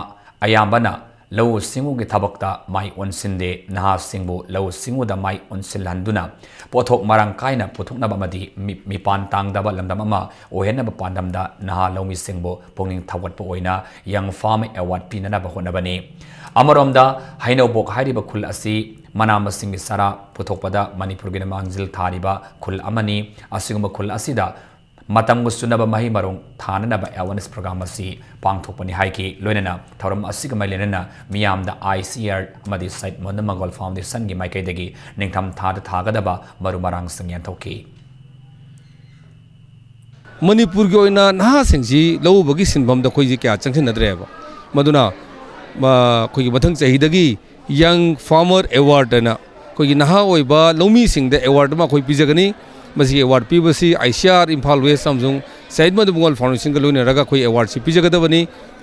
ꯑꯌꯥꯝꯕꯅ ꯂꯧꯎ ꯁꯤꯡꯎꯒꯤ ꯊꯕꯛꯇ ꯃꯥꯏ ꯑꯣꯟꯁꯤꯟꯗꯦ꯫ ꯅꯍꯥꯁꯤꯡꯕꯨ ꯂꯧꯎ ꯁꯤꯡꯎꯗ ꯃꯥꯏ ꯑꯣꯟꯁꯤꯜꯍꯟꯗꯨꯅ ꯄꯣꯠꯊꯣꯛ ꯃꯔꯥꯡ ꯀꯥꯏꯅ ꯄꯨꯊꯣꯛꯅꯕ ꯑꯃꯗꯤ ꯃꯤ-, ꯃꯤꯄꯥꯟ ꯇꯥꯡꯗꯕ ꯂꯝꯗꯝ ꯑꯃ ꯑꯣꯏꯍꯟꯅꯕ ꯄꯥꯟꯗꯝꯗ ꯅꯍꯥ ꯂꯧꯃꯤꯁꯤꯡꯕꯨ ꯄꯨꯛꯅꯤꯡ ꯊꯧꯒꯠꯄ ꯑꯣꯏꯅ Young Farmer Award ꯄꯤꯅꯅꯕ ꯍꯣꯠꯅꯕꯅꯤ꯫ ꯑꯃꯔꯣꯝꯗ, ꯍꯩꯅꯧꯕꯣꯛ ꯍꯥꯏꯔꯤꯕ ꯈꯨꯜ ꯑꯁꯤ ꯃꯅꯥ ꯃꯁꯤꯡꯒꯤ ꯆꯥꯔꯥ ꯄꯨꯊꯣꯛꯄꯗ ꯃꯅꯤꯄꯨꯔꯒꯤꯅ ꯃꯥꯡꯖꯤꯜ ꯊꯥꯔꯤꯕ ꯈꯨꯜ ꯑꯃꯅꯤ꯫ ꯑꯁꯤꯒꯨꯝꯕ ꯈꯨꯜ ꯑꯁꯤꯗ ꯃꯇꯝꯒ ꯆꯨꯅꯕ ꯃꯍꯩ ꯃꯔꯣꯡ ꯊꯥꯅꯅꯕ ꯑꯦꯋꯥꯔꯅꯦꯁ ꯄ꯭ꯔꯣꯒ꯭ꯔꯥꯝ ꯑꯁꯤ ꯄꯥꯡꯊꯣꯛꯄꯅꯤ ꯍꯥꯏꯈꯤ꯫ ꯂꯣꯏꯅꯅ ꯊꯧꯔꯝ ꯑꯁꯤꯒ ꯃꯔꯤ ꯂꯩꯅꯅ ꯃꯤꯌꯥꯝꯗ ICAR ꯑꯃꯗꯤ ꯁꯩꯗ ꯃꯣꯗꯃꯪꯒꯣꯜ ꯐꯥꯎꯟꯗꯦꯁꯟꯒꯤ ꯃꯥꯏꯀꯩꯗꯒꯤ ꯅꯤꯡꯊꯝ ꯊꯥꯗ ꯊꯥꯒꯗꯕ ꯃꯔꯨ ꯃꯔꯥꯡꯁꯤꯡ ꯌꯦꯟꯊꯣꯛꯈꯤ꯫ ꯃꯅꯤꯄꯨꯔꯒꯤ ꯑꯣꯏꯅ ꯅꯍꯥꯁꯤꯡꯁꯤ ꯂꯧꯎꯕꯒꯤ ꯁꯤꯟꯐꯝꯗ ꯑꯩꯈꯣꯏꯁꯤ ꯀꯌꯥ ꯆꯪꯁꯤꯟꯅꯗ꯭ꯔꯦꯕ꯫ ꯃꯗꯨꯅ, ꯃ-, ꯑꯩꯈꯣꯏꯒꯤ ꯃꯊꯪ ꯆꯍꯤꯗꯒꯤ Young Farmer Award ꯍꯥꯏꯅ ꯑꯩꯈꯣꯏꯒꯤ ꯅꯍꯥ ꯑꯣꯏꯕ ꯂꯧꯃꯤꯁꯤꯡꯗ ꯑꯦꯋꯥꯔꯗ ꯑꯃ ꯑꯩꯈꯣꯏ ꯄꯤꯖꯒꯅꯤ꯫ ꯃꯁꯤꯒꯤ ꯑꯦꯋꯥꯔꯗ ꯄꯤꯕꯁꯤ ICAR ꯏꯝꯐꯥꯜ ꯋꯦꯁ ꯑꯃꯁꯨꯡ ꯁꯩꯗ ꯃꯣꯗꯃꯪꯒꯣꯜ ꯐꯥꯎꯟꯗꯦꯁꯟꯒ ꯂꯣꯏꯅꯔꯒ ꯑꯩꯈꯣꯏ ꯑꯦꯋꯥꯔꯗꯁꯤ ꯄꯤꯖꯒꯗꯕꯅꯤ꯫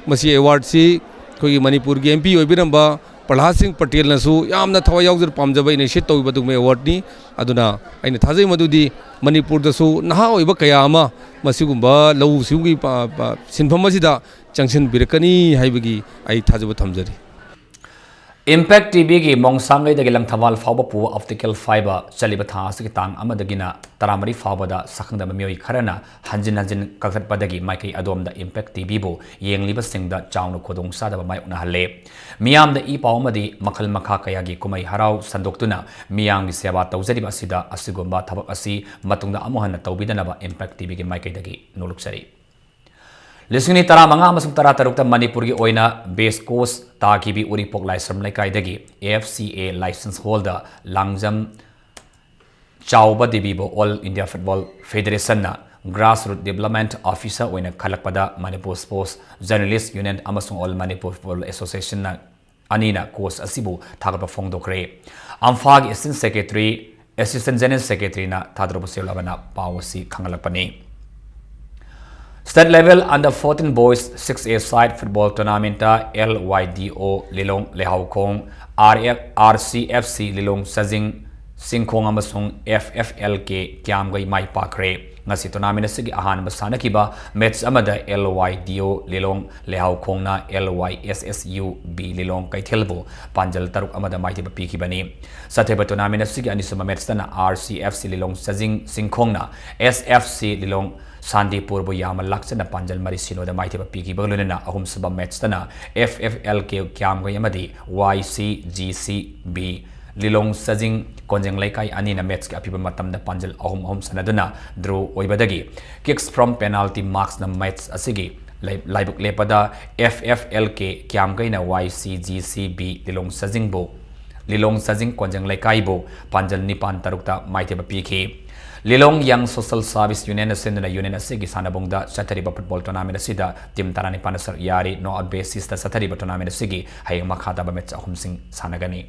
ꯃꯁꯤ ꯑꯦꯋꯥꯔꯗꯁꯤ ꯑꯩꯈꯣꯏꯒꯤ ꯃꯅꯤꯄꯨꯔꯒꯤ MP ꯑꯣꯏꯕꯤꯔꯝꯕ ꯄ꯭ꯔꯍꯂꯥꯗ ꯁꯤꯡ ꯄꯇꯦꯜꯅꯁꯨ ꯌꯥꯝꯅ ꯊꯋꯥꯏ ꯌꯥꯎꯖꯅ ꯄꯥꯝꯖꯕ initiate ꯇꯧꯕ ꯑꯗꯨꯒꯨꯝꯕ ꯑꯦꯋꯥꯔꯗꯅꯤ꯫ ꯑꯗꯨꯅ ꯑꯩꯅ ꯊꯥꯖꯩ ꯃꯗꯨꯗꯤ ꯃꯅꯤꯄꯨꯔꯗꯁꯨ ꯅꯍꯥ ꯑꯣꯏꯕ ꯀꯌꯥ ꯑꯃ ꯃꯁꯤꯒꯨꯝꯕ ꯂꯧꯎ ꯁꯤꯡꯎꯒꯤ ꯄ-, ꯄ-, ꯁꯤꯟꯐꯝ ꯑꯁꯤꯗ ꯆꯪꯁꯤꯟꯕꯤꯔꯛꯀꯅꯤ ꯍꯥꯏꯕꯒꯤ ꯑꯩ ꯊꯥꯖꯕ ꯊꯝꯖꯔꯤ꯫ Impact TVꯒꯤ ꯃꯣꯡꯁꯥꯡꯂꯩꯗꯒꯤ ꯂꯪꯊꯕꯥꯜ ꯐꯥꯎꯕ ꯄꯨꯕ optical fibre ꯆꯠꯂꯤꯕ ꯊꯥ ꯑꯁꯤꯒꯤ ꯇꯥꯡ ꯑꯃꯗꯒꯤꯅ ꯇꯔꯥꯃꯔꯤ ꯐꯥꯎꯕꯗ ꯁꯛꯈꯪꯗꯕ ꯃꯤꯑꯣꯏ ꯈꯔꯅ ꯍꯟꯖꯤꯟ ꯍꯟꯖꯤꯟ ꯀꯛꯊꯠꯄꯗꯒꯤ ꯃꯥꯏꯀꯩ ꯑꯗꯣꯝꯗ Impact TVꯕꯨ ꯌꯦꯡꯂꯤꯕꯁꯤꯡꯗ ꯆꯥꯎꯅ ꯈꯨꯗꯣꯡꯆꯥꯗꯕ ꯃꯥꯌꯣꯛꯅꯍꯜꯂꯦ꯫ ꯃꯤꯌꯥꯝꯗ ꯏ ꯄꯥꯎ ꯑꯃꯗꯤ ꯃꯈꯜ ꯃꯈꯥ ꯀꯌꯥꯒꯤ ꯀꯨꯝꯍꯩ ꯍꯔꯥꯎ ꯁꯟꯗꯣꯛꯇꯨꯅ ꯃꯤꯌꯥꯝꯒꯤ ꯁꯦꯕꯥ ꯇꯧꯖꯔꯤꯕ ꯑꯁꯤꯗ ꯑꯁꯤꯒꯨꯝꯕ ꯊꯕꯛ ꯑꯁꯤ ꯃꯇꯨꯡꯗ ꯑꯃꯨꯛ ꯍꯟꯅ ꯇꯧꯕꯤꯗꯅꯕ Impact TVꯒꯤ ꯃꯥꯏꯀꯩꯗꯒꯤ ꯅꯣꯂꯨꯛꯆꯔꯤ꯫ ꯂꯤꯁꯤꯡ ꯑꯅꯤ ꯇꯔꯥꯃꯉꯥ ꯑꯃꯁꯨꯡ ꯇꯔꯥꯇꯔꯨꯛꯇ ꯃꯅꯤꯄꯨꯔꯒꯤ ꯑꯣꯏꯅ best coach ꯇꯥꯈꯤꯕꯤ ꯎꯔꯤꯄꯣꯛ ꯂꯥꯏꯁ꯭ꯔꯝ ꯂꯩꯀꯥꯏꯗꯒꯤ FCA license holder ꯂꯥꯡꯖꯝ ꯆꯥꯎꯕ ꯗꯦꯕꯤꯕꯨ All India Football Federationꯅ Grassroot Development Officer ꯑꯣꯏꯅ ꯈꯜꯂꯛꯄꯗ Manipur Sports Journalist Union ꯑꯃꯁꯨꯡ All Manipur Football Associationꯅ ꯑꯅꯤꯅ coach ꯑꯁꯤꯕꯨ ꯊꯥꯒꯠꯄ ꯐꯣꯡꯗꯣꯛꯈ꯭ꯔꯦ꯫ ꯑꯝꯐꯥꯒꯤ Assistant Secretary, Assistant General Secretaryꯅ ꯊꯥꯗꯣꯔꯛꯄ ꯁꯦꯜ ꯑꯃꯅ ꯄꯥꯎ ꯑꯁꯤ ꯈꯪꯍꯜꯂꯛꯄꯅꯤ꯫ State level under fourteen boys six A side football tournament L Y D O Lilong Lehaukhong, R F, R C F C Lilong Sajing Singkhong ꯑꯃꯁꯨꯡ F F L K ꯀ꯭ꯌꯥꯝꯒꯩ ꯃꯥꯏ ꯄꯥꯛꯈ꯭ꯔꯦ꯫ ꯉꯁꯤ tournament ꯑꯁꯤꯒꯤ ꯑꯍꯥꯟꯕ ꯁꯥꯟꯅꯈꯤꯕ match ꯑꯃꯗ L Y D O Lilong Lehaukhongꯅ L Y S S U B Lilong ꯀꯩꯊꯦꯜꯕꯨ ꯄꯥꯟꯖꯜ ꯇꯔꯨꯛ ꯑꯃꯗ ꯃꯥꯏꯊꯤꯕ ꯄꯤꯈꯤꯕꯅꯤ꯫ ꯆꯠꯊꯔꯤꯕ tournament ꯑꯁꯤꯒꯤ ꯑꯅꯤꯁꯨꯕ matchꯇꯅ R C F C Lilong Sajing Singkhongꯅ S F C Lilong Santipurꯕꯨ ꯌꯥꯝꯅ ꯂꯥꯛꯆꯅ ꯄꯥꯟꯖꯜ ꯃꯔꯤ ꯁꯤꯅꯣꯗ ꯃꯥꯏꯊꯤꯕ ꯄꯤꯈꯤꯕꯒ ꯂꯣꯏꯅꯅ ꯑꯍꯨꯝꯁꯨꯕ matchꯇꯅ F F L K ꯀ꯭ꯌꯥꯝꯒꯩ ꯑꯃꯗꯤ Y C G C B Lilong Sajing ꯀꯣꯟꯖꯦꯡ ꯂꯩꯀꯥꯏ ꯑꯅꯤꯅ matchꯀꯤ ꯑꯄꯤꯕ ꯃꯇꯝꯗ ꯄꯥꯟꯖꯜ ꯑꯍꯨꯝ ꯑꯍꯨꯝ ꯁꯥꯟꯅꯗꯨꯅ draw ꯑꯣꯏꯕꯗꯒꯤ kicks from penalty marksꯅ match ꯑꯁꯤꯒꯤ ꯂꯥꯏ-, ꯂꯥꯏꯕꯛ ꯂꯦꯞꯄꯗ F F L K ꯀ꯭ꯌꯥꯝꯒꯩꯅ Y C G C B Lilong Sajingꯕꯨ, Lilong Sajing ꯀꯣꯟꯖꯦꯡ ꯂꯩꯀꯥꯏꯕꯨ ꯄꯥꯟꯖꯜ ꯅꯤꯄꯥꯟ ꯇꯔꯨꯛꯇ ꯃꯥꯏꯊꯤꯕ ꯄꯤꯈꯤ꯫ Lilong Young Social Service Unionꯅ ꯁꯤꯟꯗꯨꯅ union ꯑꯁꯤꯒꯤ ꯁꯥꯟꯅꯕꯨꯡꯗ ꯆꯠꯊꯔꯤꯕ football tournament ꯑꯁꯤꯗ team ꯇꯔꯥꯅꯤꯄꯥꯟꯅ ꯁꯔꯨꯛ ꯌꯥꯔꯤ꯫ Knockout basisꯇ ꯆꯠꯊꯔꯤꯕ tournament ꯑꯁꯤꯒꯤ ꯍꯌꯦꯡ ꯃꯈꯥ ꯇꯥꯕ match ꯑꯍꯨꯝꯁꯤꯡ ꯁꯥꯟꯅꯒꯅꯤ꯫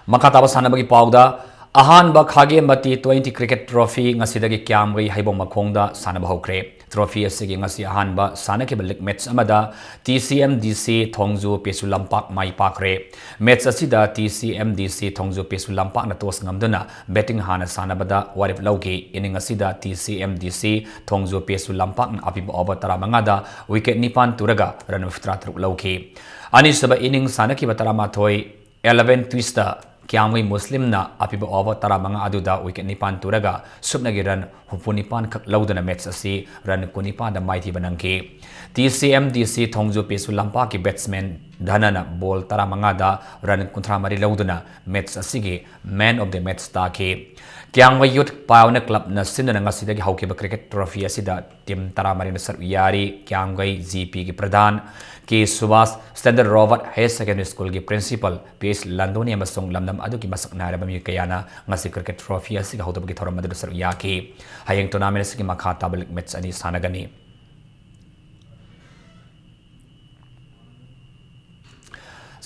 ꯃꯈꯥ ꯇꯥꯕ ꯁꯥꯟꯅꯕꯒꯤ ꯄꯥꯎꯗ, ꯑꯍꯥꯟꯕ ꯈꯥꯒꯦꯝꯕ T twenty cricket trophy ꯉꯁꯤꯗꯒꯤ ꯀ꯭ꯌꯥꯝꯒꯩ ꯍꯩꯕꯣꯡ ꯃꯈꯣꯡꯗ ꯁꯥꯟꯅꯕ ꯍꯧꯈ꯭ꯔꯦ꯫ Trophy ꯑꯁꯤꯒꯤ ꯉꯁꯤ ꯑꯍꯥꯟꯕ ꯁꯥꯟꯅꯈꯤꯕ league match ꯑꯃꯗ T C M D C ꯊꯣꯡꯖꯨ ꯄꯦꯁꯨ ꯂꯝꯄꯥꯛ ꯃꯥꯏ ꯄꯥꯛꯈ꯭ꯔꯦ꯫ Match ꯑꯁꯤꯗ T C M D C ꯊꯣꯡꯖꯨ ꯄꯦꯁꯨ ꯂꯝꯄꯥꯛꯅ toss ꯉꯝꯗꯨꯅ batting ꯍꯥꯟꯅ ꯁꯥꯟꯅꯕꯗ ꯋꯥꯔꯦꯞ ꯂꯧꯈꯤ꯫ Inning ꯑꯁꯤꯗ T C M D C ꯊꯣꯡꯖꯨ ꯄꯦꯁꯨ ꯂꯝꯄꯥꯛꯅ ꯑꯄꯤꯕ over ꯇꯔꯥꯃꯉꯥꯗ wicket ꯅꯤꯄꯥꯟ ꯇꯨꯔꯒ run of ꯇꯔꯥꯇꯔꯨꯛ ꯂꯧꯈꯤ꯫ ꯑꯅꯤꯁꯨꯕ inning ꯁꯥꯟꯅꯈꯤꯕ ꯇꯔꯥꯃꯥꯊꯣꯏ, eleven twistꯇ ꯀ꯭ꯌꯥꯝꯒꯩ ꯃꯨꯁꯂꯤꯝꯅ ꯑꯄꯤꯕ over ꯇꯔꯥꯃꯉꯥ ꯑꯗꯨꯗ wicket ꯅꯤꯄꯥꯟ ꯇꯨꯔꯒ ꯁꯨꯞꯅꯒꯤ run ꯍꯨꯝꯐꯨ ꯅꯤꯄꯥꯟ ꯈꯛ ꯂꯧꯗꯨꯅ match ꯑꯁꯤ run ꯀꯨꯟꯅꯤꯄꯥꯟꯗ ꯃꯥꯏꯊꯤꯕ ꯅꯪꯈꯤ꯫ T C M D C ꯊꯣꯡꯖꯨ ꯄꯦꯁꯨ ꯂꯝꯄꯥꯛꯀꯤ batsman ꯙꯅꯅ ball ꯇꯔꯥꯃꯉꯥꯗ run ꯀꯨꯟꯊ꯭ꯔꯥ ꯃꯔꯤ ꯂꯧꯗꯨꯅ match ꯑꯁꯤꯒꯤ man of the match ꯇꯥꯈꯤ꯫ ꯀ꯭ꯌꯥꯝꯒꯩ Youth Pioneer Clubꯅ ꯁꯤꯟꯗꯨꯅ ꯉꯁꯤꯗꯒꯤ ꯍꯧꯈꯤꯕ cricket trophy ꯑꯁꯤꯗ team ꯇꯔꯥꯃꯔꯤꯅ ꯁꯔꯨꯛ ꯌꯥꯔꯤ꯫ ꯀ꯭ꯌꯥꯝꯒꯩ G Pꯒꯤ ꯄ꯭ꯔꯙꯥꯟ ꯀꯦ Subhas, Standard Robert Higher Secondary Schoolꯒꯤ principal P H ꯂꯟꯗꯣꯅꯤ ꯑꯃꯁꯨꯡ ꯂꯝꯗꯝ ꯑꯗꯨꯒꯤ ꯃꯁꯛ ꯅꯥꯏꯔꯕ ꯃꯤꯑꯣꯏ ꯀꯌꯥꯅ ꯉꯁꯤ cricket trophy ꯑꯁꯤꯒꯤ ꯍꯧꯗꯣꯛꯄꯒꯤ ꯊꯧꯔꯝ ꯑꯗꯨꯗ ꯁꯔꯨꯛ ꯌꯥꯈꯤ꯫ ꯍꯌꯦꯡ tournament ꯑꯁꯤꯒꯤ ꯃꯈꯥ ꯇꯥꯕ league match ꯑꯅꯤ ꯁꯥꯟꯅꯒꯅꯤ꯫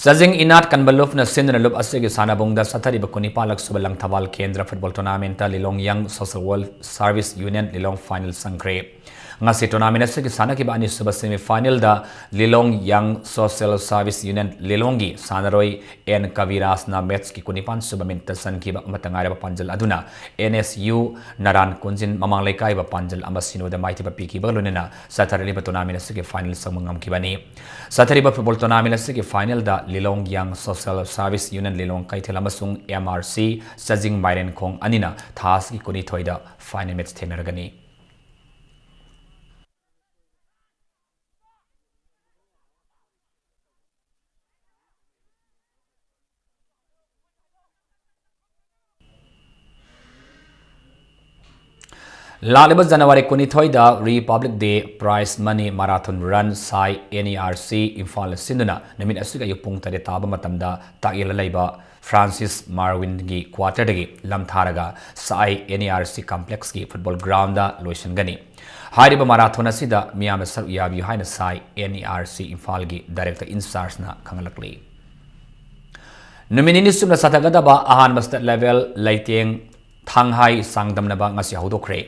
ꯆꯥꯖꯤꯡ ꯏꯅꯥꯠ ꯀꯟꯕ ꯂꯨꯞꯅ ꯁꯤꯟꯗꯨꯅ ꯂꯨꯞ ꯑꯁꯤꯒꯤ ꯁꯥꯟꯅꯕꯨꯡꯗ ꯆꯠꯊꯔꯤꯕ ꯀꯨꯟꯅꯤꯄꯥꯜꯂꯛ ꯁꯨꯕ ꯂꯪꯊꯕꯥꯜ ꯀꯦꯟꯗ꯭ꯔ ꯐꯨꯠꯕꯣꯜ ꯇꯣꯔꯅꯥꯃꯦꯟꯠꯇ ꯂꯤꯂꯣꯡ ꯌꯪ ꯁꯣꯁꯦꯜ ꯋꯦꯜ ꯁꯔꯚꯤꯁ ꯌꯨꯅꯤꯌꯟ ꯂꯤꯂꯣꯡ ꯐꯥꯏꯅꯦꯜ ꯆꯪꯈ꯭ꯔꯦ꯫ ꯉꯁꯤ ꯇꯣꯔꯅꯥꯃꯦꯟꯠ ꯑꯁꯤꯒꯤ ꯁꯥꯟꯅꯈꯤꯕ ꯑꯅꯤꯁꯨꯕ ꯁꯦꯃꯤ ꯐꯥꯏꯅꯦꯜꯗ ꯂꯤꯂꯣꯡ ꯌꯪ ꯁꯣꯁꯦꯜ ꯁꯔꯚꯤꯁ ꯌꯨꯅꯤꯌꯟ ꯂꯤꯂꯣꯡꯒꯤ ꯁꯥꯟꯅꯔꯣꯏ ꯑꯦꯟ ꯀꯕꯤꯔꯥꯖꯅ ꯃꯦꯆꯀꯤ ꯀꯨꯟꯅꯤꯄꯥꯜ ꯁꯨꯕ ꯃꯤꯅꯤꯠꯇ ꯆꯟꯈꯤꯕ ꯑꯃꯠꯇ ꯉꯥꯏꯔꯕ ꯄꯥꯟꯖꯜ ꯑꯗꯨꯅ ꯑꯦꯟ ꯑꯦꯁ ꯌꯨ ꯅꯔꯥꯟ ꯀꯣꯟꯖꯤꯟ ꯃꯃꯥꯡ ꯂꯩꯀꯥꯏꯕ ꯄꯥꯟꯖꯜ ꯑꯃ ꯁꯤꯅꯣꯗ ꯃꯥꯏꯊꯤꯕ ꯄꯤꯈꯤꯕꯒ ꯂꯣꯏꯅꯅ ꯆꯠꯊꯔꯛꯂꯤꯕ ꯇꯣꯔꯅꯥꯃꯦꯟꯠ ꯑꯁꯤꯒꯤ ꯐꯥꯏꯅꯦꯜ ꯆꯪꯕ ꯉꯝꯈꯤꯕꯅꯤ꯫ ꯆꯠꯊꯔꯤꯕ ꯐꯨꯠꯕꯣꯜ ꯇꯣꯔꯅꯥꯃꯦꯟꯠ ꯑꯁꯤꯒꯤ ꯐꯥꯏꯅꯦꯜꯗ ꯂꯤꯂꯣꯡ ꯌꯪ ꯁꯣꯁꯦꯜ ꯁꯔꯚꯤꯁ ꯌꯨꯅꯤꯌꯟ ꯂꯤꯂꯣꯡ ꯀꯩꯊꯦꯜ ꯑꯃꯁꯨꯡ ꯑꯦꯝ ꯑꯥꯔ ꯁꯤ ꯆꯥꯖꯤꯡ ꯃꯥꯏꯔꯦꯟꯈꯣꯡ ꯑꯅꯤꯅ ꯊꯥ ꯑꯁꯤꯒꯤ ꯀꯨꯟꯅꯤꯊꯣꯏꯗ ꯐꯥꯏꯅꯦꯜ ꯃꯦꯆ ꯊꯦꯡꯅꯔꯒꯅꯤ꯫ ꯂꯥꯛꯂꯤꯕ ꯖꯅꯋꯥꯔꯤ ꯀꯨꯟꯅꯤꯊꯣꯏꯗ Republic Day Prize Money Marathon Run Sai N E R C Imphal ꯁꯤꯟꯗꯨꯅ ꯅꯨꯃꯤꯠ ꯑꯁꯤꯒꯤ ꯑꯌꯨꯛ ꯄꯨꯡ ꯇꯔꯦꯠ ꯇꯥꯕ ꯃꯇꯝꯗ ꯇꯥꯛꯌꯦꯜꯗ ꯂꯩꯕ ꯐ꯭ꯔꯥꯟꯁꯤꯁ ꯃꯥꯔꯋꯤꯟꯒꯤ ꯀ꯭ꯋꯥꯇꯔꯗꯒꯤ ꯂꯝꯊꯥꯔꯒ ꯁꯥꯏ ꯑꯦꯟ ꯏ ꯑꯥꯔ ꯁꯤ ꯀꯝꯄ꯭ꯂꯦꯛꯁꯀꯤ ꯐꯨꯠꯕꯣꯜ ꯒ꯭ꯔꯥꯎꯟꯗ ꯂꯣꯏꯁꯤꯟꯒꯅꯤ꯫ ꯍꯥꯏꯔꯤꯕ ꯃꯥꯔꯥꯊꯣꯟ ꯑꯁꯤꯗ ꯃꯤꯌꯥꯝꯅ ꯁꯔꯨꯛ ꯌꯥꯕꯤꯌꯨ ꯍꯥꯏꯅ ꯁꯥꯏ ꯑꯦꯟ ꯏ ꯑꯥꯔ ꯁꯤ ꯏꯝꯐꯥꯜꯒꯤ ꯗꯥꯏꯔꯦꯛꯇꯔ ꯏꯟꯆꯥꯔꯖꯅ ꯈꯪꯍꯜꯂꯛꯂꯤ꯫ ꯅꯨꯃꯤꯠ ꯅꯤꯅꯤ ꯆꯨꯞꯅ ꯆꯠꯊꯒꯗꯕ ꯑꯍꯥꯟꯕ state level ꯂꯩꯇꯦꯡ ꯊꯥꯡꯍꯥꯏ ꯆꯥꯡꯗꯝꯅꯕ ꯉꯁꯤ ꯍꯧꯗꯣꯛꯈ꯭ꯔꯦ꯫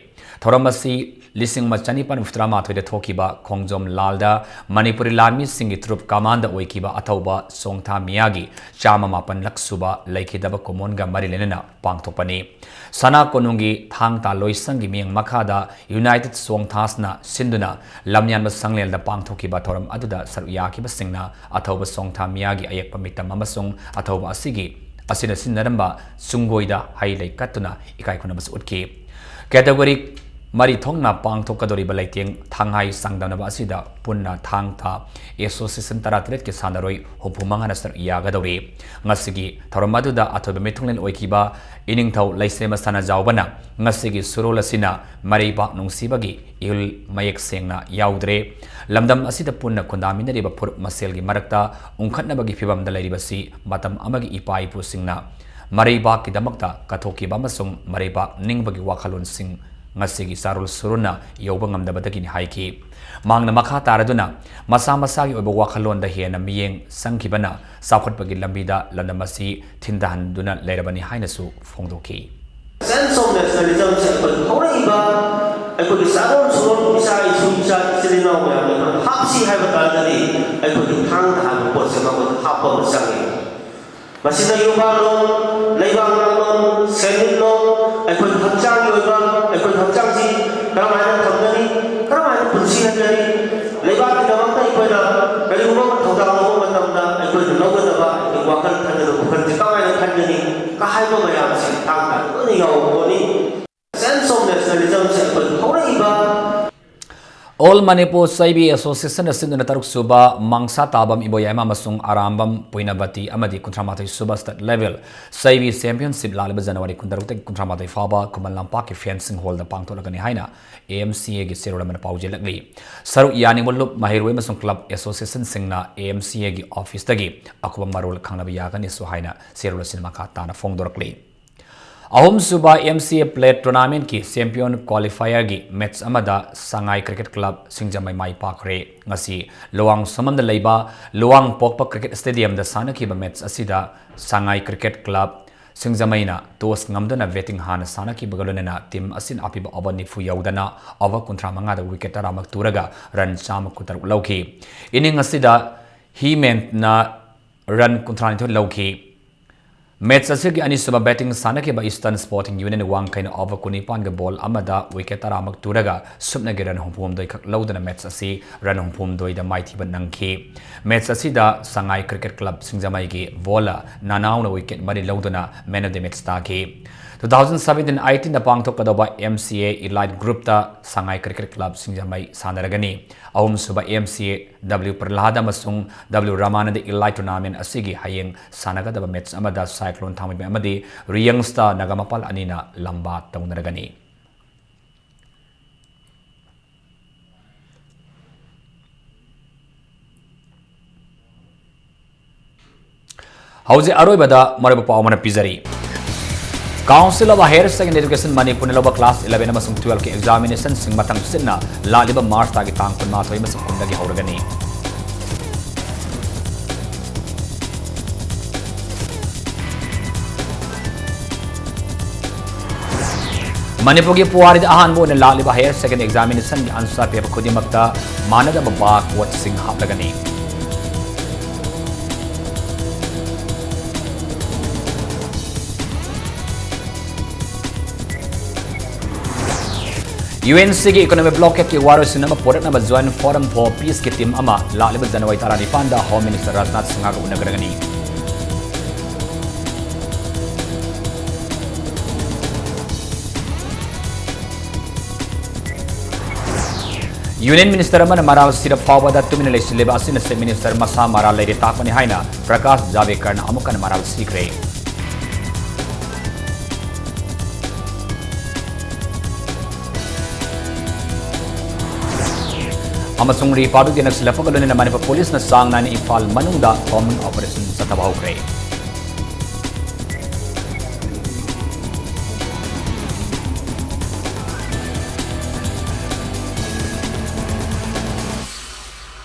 ꯊꯧꯔꯝ ꯑꯁꯤ ꯂꯤꯁꯤꯡ ꯑꯃ ꯆꯅꯤꯄꯥꯟ ꯍꯨꯝꯐꯨꯇꯔꯥꯃꯥꯊꯣꯏꯗ ꯊꯣꯛꯈꯤꯕ ꯈꯣꯡꯖꯣꯝ ꯂꯥꯜꯗ ꯃꯅꯤꯄꯨꯔꯤ ꯂꯥꯟꯃꯤꯁꯤꯡꯒꯤ ꯇ꯭ꯔꯨꯞ ꯀꯃꯥꯟꯗ ꯑꯣꯏꯈꯤꯕ ꯑꯊꯧꯕ ꯁꯣꯡꯊꯥ ꯃꯤꯌꯥꯒꯤ ꯆꯥꯝꯃ ꯃꯥꯄꯟꯂꯛ ꯁꯨꯕ ꯂꯩꯈꯤꯗꯕ ꯀꯨꯝꯑꯣꯟꯒ ꯃꯔꯤ ꯂꯩꯅꯅ ꯄꯥꯡꯊꯣꯛꯄꯅꯤ꯫ ꯁꯅꯥ ꯀꯣꯅꯨꯡꯒꯤ ꯊꯥꯡ ꯇꯥ ꯂꯣꯏꯁꯪꯒꯤ ꯃꯤꯠꯌꯦꯡ ꯃꯈꯥꯗ ꯌꯨꯅꯥꯏꯇꯦꯗ ꯁꯣꯡꯊꯥꯁꯅ ꯁꯤꯟꯗꯨꯅ ꯂꯝꯌꯥꯟꯕ ꯁꯪꯂꯦꯟꯗ ꯄꯥꯡꯊꯣꯛꯈꯤꯕ ꯊꯧꯔꯝ ꯑꯗꯨꯗ ꯁꯔꯨꯛ ꯌꯥꯈꯤꯕꯁꯤꯡꯅ ꯑꯊꯧꯕ ꯁꯣꯡꯊꯥ ꯃꯤꯌꯥꯒꯤ ꯑꯌꯦꯛꯄ ꯃꯤꯇꯝ ꯑꯃꯁꯨꯡ ꯑꯊꯧꯕ ꯑꯁꯤꯒꯤ, ꯑꯁꯤꯅ ꯁꯤꯖꯤꯟꯅꯔꯝꯕ ꯆꯨꯡꯒꯣꯏꯗ ꯍꯩ ꯂꯩ ꯀꯠꯇꯨꯅ ꯏꯀꯥꯏ ꯈꯨꯝꯅꯕꯁꯨ ꯎꯠꯈꯤ꯫ ꯀꯦꯇꯦꯒꯣꯔꯤ ꯃꯔꯤ ꯊꯣꯛꯅ ꯄꯥꯡꯊꯣꯛꯀꯗꯧꯔꯤꯕ ꯂꯩꯇꯦꯡ ꯊꯥꯡꯍꯥꯏ ꯆꯥꯡꯗꯝꯅꯕ ꯑꯁꯤꯗ ꯄꯨꯟꯅ ꯊꯥꯡ ꯇꯥ ꯑꯦꯁꯣꯁꯤꯌꯦꯁꯟ ꯇꯔꯥꯇꯔꯦꯠꯀꯤ ꯁꯥꯟꯅꯔꯣꯏ ꯍꯨꯝꯐꯨ ꯃꯉꯥꯅ ꯁꯔꯨꯛ ꯌꯥꯒꯗꯧꯔꯤ꯫ ꯉꯁꯤꯒꯤ ꯊꯧꯔꯝ ꯑꯗꯨꯗ ꯑꯊꯣꯏꯕ ꯃꯤꯊꯨꯡꯂꯦꯟ ꯑꯣꯏꯈꯤꯕ ꯏꯅꯤꯡꯊꯧ ꯂꯩꯁ꯭ꯔꯦꯝꯕ ꯁꯅꯥꯖꯥꯎꯕꯅ ꯉꯁꯤꯒꯤ ꯁꯨꯔꯣꯜ ꯑꯁꯤꯅ ꯃꯔꯩꯕꯥꯛ ꯅꯨꯡꯁꯤꯕꯒꯤ ꯏꯍꯨꯜ ꯃꯌꯦꯛ ꯁꯦꯡꯅ ꯌꯥꯎꯗ꯭ꯔꯦ꯫ ꯂꯝꯗꯝ ꯑꯁꯤꯗ ꯄꯨꯟꯅ ꯈꯨꯟꯗꯥꯃꯤꯟꯅꯔꯤꯕ ꯐꯨꯔꯨꯞ ꯃꯁꯦꯜꯒꯤ ꯃꯔꯛꯇ ꯎꯪꯈꯠꯅꯕꯒꯤ ꯐꯤꯚꯝꯗ ꯂꯩꯔꯤꯕꯁꯤ ꯃꯇꯝ ꯑꯃꯒꯤ ꯏꯄꯥ ꯏꯄꯨꯁꯤꯡꯅ ꯃꯔꯩꯕꯥꯛꯀꯤꯗꯃꯛꯇ ꯀꯠꯊꯣꯛꯈꯤꯕ ꯑꯃꯁꯨꯡ ꯃꯔꯩꯕꯥꯛ ꯅꯤꯡꯕꯒꯤ ꯋꯥꯈꯜꯂꯣꯟꯁꯤꯡ ꯉꯁꯤꯒꯤ ꯆꯥꯔꯣꯜ ꯁꯨꯔꯨꯅ ꯌꯧꯕ ꯉꯝꯗꯕꯗꯒꯤꯅꯤ ꯍꯥꯏꯈꯤ꯫ ꯃꯍꯥꯛꯅ ꯃꯈꯥ ꯇꯥꯔꯗꯨꯅ ꯃꯁꯥ ꯃꯁꯥꯒꯤ ꯑꯣꯏꯕ ꯋꯥꯈꯜꯂꯣꯟꯗ ꯍꯦꯟꯅ ꯃꯤꯠꯌꯦꯡ ꯆꯪꯈꯤꯕꯅ ꯆꯥꯎꯈꯠꯄꯒꯤ ꯂꯝꯕꯤꯗ ꯂꯝꯗꯝ ꯑꯁꯤ ꯊꯤꯟꯊꯍꯟꯗꯨꯅ ꯂꯩꯔꯕꯅꯤ ꯍꯥꯏꯅꯁꯨ ꯐꯣꯡꯗꯣꯛꯈꯤ꯫ Sense of nationalism ꯁꯦ ꯑꯩꯈꯣꯏ ꯍꯧꯔꯛꯏꯕ ꯑꯩꯈꯣꯏꯒꯤ ꯆꯥꯔꯣꯟ ꯁꯨꯔꯣꯟ ꯏꯆꯥ ꯏꯁꯨ ꯏꯆꯥ ꯏꯆꯤꯜ ꯏꯅꯥꯎ ꯃꯌꯥꯝꯅ ꯑꯩꯈꯣꯏ ꯍꯥꯞꯁꯤ ꯍꯥꯏꯕ ꯇꯥꯔꯒꯗꯤ ꯑꯩꯈꯣꯏꯒꯤ ꯊꯥꯡ ꯇꯥ ꯍꯥꯏꯕ ꯄꯣꯠꯁꯦ ꯃꯉꯣꯟꯗ ꯍꯥꯞꯄ ꯑꯃ ꯆꯪꯉꯤ꯫ ꯃꯁꯤꯗ ꯌꯨꯝꯕꯥꯜꯂꯣꯟ, ꯂꯩꯕꯥꯛ ꯉꯥꯛꯂꯣꯟ, ꯁꯦꯟꯃꯤꯠꯂꯣꯟ, ꯑꯩꯈꯣꯏ ꯍꯛꯆꯥꯡꯒꯤ ꯑꯣꯏꯕ, ꯑꯩꯈꯣꯏ ꯍꯛꯆꯥꯡꯁꯤ ꯀꯔꯝꯍꯥꯏꯅ ꯊꯝꯒꯅꯤ, ꯀꯔꯝꯍꯥꯏꯅ ꯄꯨꯟꯁꯤꯍꯟꯒꯅꯤ, ꯂꯩꯕꯥꯛꯀꯤꯗꯃꯛꯇ ꯑꯩꯈꯣꯏꯅ ꯀꯔꯤꯒꯨꯝꯕ ꯑꯃ ꯊꯧꯗꯥꯡ ꯂꯧꯕ ꯃꯇꯝꯗ ꯑꯩꯈꯣꯏꯅ ꯂꯧꯒꯗꯕ ꯑꯩꯈꯣꯏ ꯋꯥꯈꯜ ꯈꯟꯒꯗꯕ ꯋꯥꯈꯜꯁꯤ ꯀꯃꯥꯏꯅ ꯈꯟꯒꯅꯤ ꯍꯥꯏꯕ ꯃꯌꯥꯝꯁꯤ ꯊꯥꯡ ꯇꯥ ꯂꯣꯏꯅ ꯌꯥꯎꯕ ꯄꯣꯠꯅꯤ꯫ Sense of nationalism ꯁꯦ ꯑꯩꯈꯣꯏ ꯍꯧꯔꯛꯏꯕ All Manipur ꯆꯩꯕꯤ Association ꯁꯤꯟꯗꯨꯅ ꯇꯔꯨꯛ ꯁꯨꯕ ꯃꯥꯡꯁꯥ ꯇꯥꯕꯝ ꯏꯕꯣꯌꯥꯏꯃ ꯑꯃꯁꯨꯡ ꯑꯔꯥꯝꯕꯝ ꯄꯨꯏꯅꯕꯇꯤ ꯑꯃꯗꯤ ꯀꯨꯟꯊ꯭ꯔꯥ ꯃꯥꯊꯣꯏ ꯁꯨꯕ State Level ꯆꯩꯕꯤ Championship ꯂꯥꯛꯂꯤꯕ January ꯀꯨꯟꯇꯔꯨꯛꯇꯒꯤ ꯀꯨꯟꯊ꯭ꯔꯥ ꯃꯥꯊꯣꯏ ꯐꯥꯎꯕ ꯈꯨꯃꯟ ꯂꯝꯄꯥꯛꯀꯤ fencing hall ꯗ ꯄꯥꯡꯊꯣꯛꯂꯒꯅꯤ ꯍꯥꯏꯅ A M C A ꯒꯤ ꯆꯦꯔꯣꯜ ꯑꯃꯅ ꯄꯥꯎꯖꯦꯜꯂꯛꯂꯤ꯫ ꯁꯔꯨꯛ ꯌꯥꯅꯤꯡꯕ ꯂꯨꯞ, ꯃꯍꯩꯔꯣꯏ ꯑꯃꯁꯨꯡ club association ꯁꯤꯡꯅ A M C A ꯒꯤ office ꯇꯒꯤ ꯑꯀꯨꯞꯄ ꯃꯔꯣꯜ ꯈꯪꯅꯕ ꯌꯥꯒꯅꯤꯁꯨ ꯍꯥꯏꯅ ꯆꯦꯔꯣꯜ ꯑꯁꯤꯅ ꯃꯈꯥ ꯇꯥꯅ ꯐꯣꯡꯗꯣꯔꯛꯂꯤ꯫ ꯑꯍꯨꯝꯁꯨꯕ M C A Plate Tournament ꯀꯤ Champion Qualifier ꯒꯤ match ꯑꯃꯗ ꯁꯉꯥꯏ Cricket Club ꯁꯤꯡꯖꯃꯩ ꯃꯥꯏ ꯄꯥꯛꯈ꯭ꯔꯦ꯫ ꯉꯁꯤ ꯂꯨꯋꯥꯡ ꯁꯝꯃꯝꯗ ꯂꯩꯕ ꯂꯨꯋꯥꯡ ꯄꯣꯛꯄ Cricket Stadium ꯗ ꯁꯥꯟꯅꯈꯤꯕ match ꯑꯁꯤꯗ ꯁꯉꯥꯏ Cricket Club ꯁꯤꯡꯖꯃꯩꯅ toss ꯉꯝꯗꯨꯅ batting ꯍꯥꯟꯅ ꯁꯥꯟꯅꯈꯤꯕꯒ ꯂꯣꯏꯅꯅ team ꯑꯁꯤꯅ ꯑꯄꯤꯕ over ꯅꯤꯐꯨ ꯌꯧꯗꯅ over ꯀꯨꯟꯊ꯭ꯔꯥ ꯃꯉꯥꯗ wicket ꯇꯔꯥꯃꯛ ꯇꯨꯔꯒ run ꯆꯥꯝꯃ ꯀꯨꯟꯇꯔꯨꯛ ꯂꯧꯈꯤ꯫ Inning ꯑꯁꯤꯗ ꯍꯤꯃꯦꯟꯅ run ꯀꯨꯟꯊ꯭ꯔꯥꯅꯤꯊꯣꯏ ꯂꯧꯈꯤ꯫ Match ꯑꯁꯤꯒꯤ ꯑꯅꯤꯁꯨꯕ batting ꯁꯥꯟꯅꯈꯤꯕ Eastern Sporting Union ꯋꯥꯡꯈꯩꯅ over ꯀꯨꯟꯅꯤꯄꯥꯟꯒ ball ꯑꯃꯗ wicket ꯇꯔꯥꯃꯛ ꯇꯨꯔꯒ ꯁꯨꯞꯅꯒꯤ run ꯍꯨꯝꯐꯨꯍꯨꯝꯗꯣꯏ ꯈꯛ ꯂꯧꯗꯨꯅ match ꯑꯁꯤ run ꯍꯨꯝꯐꯨꯍꯨꯝꯗꯣꯏꯗ ꯃꯥꯏꯊꯤꯕ ꯅꯪꯈꯤ꯫ Match ꯑꯁꯤꯗ ꯁꯉꯥꯏ Cricket Club ꯁꯤꯡꯖꯃꯩꯒꯤ ꯕꯣꯂ ꯅꯅꯥꯎꯅ wicket ꯃꯔꯤ ꯂꯧꯗꯨꯅ man of the match ꯇꯥꯈꯤ꯫ Two thousand seventeen eighteen the ꯄꯥꯡꯊꯣꯛꯀꯗꯧꯕ M C A Elite Group ꯇ ꯁꯉꯥꯏ Cricket Club ꯁꯤꯡꯖꯃꯩ ꯁꯥꯟꯅꯔꯒꯅꯤ꯫ ꯑꯍꯨꯝꯁꯨꯕ M C A W ꯄ꯭ꯔꯍ꯭ꯂꯥꯗ ꯑꯃꯁꯨꯡ W ꯔꯥꯃꯥꯅꯟꯗ Elite Tournament ꯑꯁꯤꯒꯤ ꯍꯌꯦꯡ ꯁꯥꯟꯅꯒꯗꯕ match ꯑꯃꯗ Cyclone ꯊꯥꯡꯃꯩꯕꯟ ꯑꯃꯗꯤ ꯔꯤꯌꯪꯁꯇ ꯅꯥꯒꯥꯃꯄꯥꯜ ꯑꯅꯤꯅ ꯂꯝꯕꯥ ꯇꯧꯅꯔꯒꯅꯤ꯫ ꯍꯧꯖꯤꯛ ꯑꯔꯣꯏꯕꯗ ꯃꯔꯨꯑꯣꯏꯕ ꯄꯥꯎ ꯑꯃꯅ ꯄꯤꯖꯔꯤ꯫ Council of Higher Secondary Education ꯃꯅꯤꯄꯨꯔꯅ ꯂꯧꯕ class eleven ꯑꯃꯁꯨꯡ twelve ꯀꯤ examination ꯁꯤꯡ ꯃꯊꯪ ꯁꯤꯠꯅ ꯂꯥꯛꯂꯤꯕ March ꯊꯥꯒꯤ ꯇꯥꯡ ꯀꯨꯟꯃꯥꯊꯣꯏ ꯑꯃꯁꯨꯡ ꯀꯨꯟꯗꯒꯤ ꯍꯧꯔꯒꯅꯤ꯫ ꯃꯅꯤꯄꯨꯔꯒꯤ ꯄꯨꯋꯥꯔꯤꯗ ꯑꯍꯥꯟꯕ ꯑꯣꯏꯅ ꯂꯥꯛꯂꯤꯕ higher secondary examination ꯒꯤ answer paper ꯈꯨꯗꯤꯡꯃꯛꯇ ꯃꯥꯟꯅꯗꯕ barcode ꯁꯤꯡ ꯍꯥꯞꯂꯒꯅꯤ꯫ U N C ꯒꯤ economic blockade ꯀꯤ ꯋꯥꯔꯣꯏꯁꯤꯟ ꯑꯃ ꯄꯨꯔꯛꯅꯕ Joint Forum for Peace ꯀꯤ team ꯑꯃ ꯂꯥꯛꯂꯤꯕ January ꯇꯔꯥꯅꯤꯄꯥꯟꯗ Home Minister Rajnath ꯁꯤꯡꯍꯒ ꯎꯅꯒꯅꯤ꯫ Union Minister ꯑꯃꯅ ꯃꯔꯥꯜ ꯁꯤꯔ ꯐꯥꯎꯕꯗ ꯇꯨꯃꯤꯟꯅ ꯂꯩꯁꯤꯜꯂꯤꯕ ꯑꯁꯤꯅ Chief Minister ꯃꯁꯥ ꯃꯔꯥꯜ ꯂꯩꯔꯦ ꯇꯥꯛꯄꯅꯤ ꯍꯥꯏꯅ ꯄ꯭ꯔꯀꯥꯁ ꯖꯥꯚꯦꯗꯀꯔꯅ ꯑꯃꯨꯛ ꯍꯟꯅ ꯃꯔꯥꯜ ꯁꯤꯈ꯭ꯔꯦ꯫ ꯑꯃꯁꯨꯡ ꯔꯤꯄꯕ꯭ꯂꯤꯛ ꯗꯦ ꯅꯛꯁꯤꯜꯂꯛꯄꯒ ꯂꯣꯏꯅꯅ ꯃꯅꯤꯄꯨꯔ ꯄꯨꯂꯤꯁꯅ ꯆꯥꯡ ꯅꯥꯏꯅ ꯏꯝꯐꯥꯜ ꯃꯅꯨꯡꯗ combing operation ꯆꯠꯊꯕ ꯍꯧꯈ꯭ꯔꯦ꯫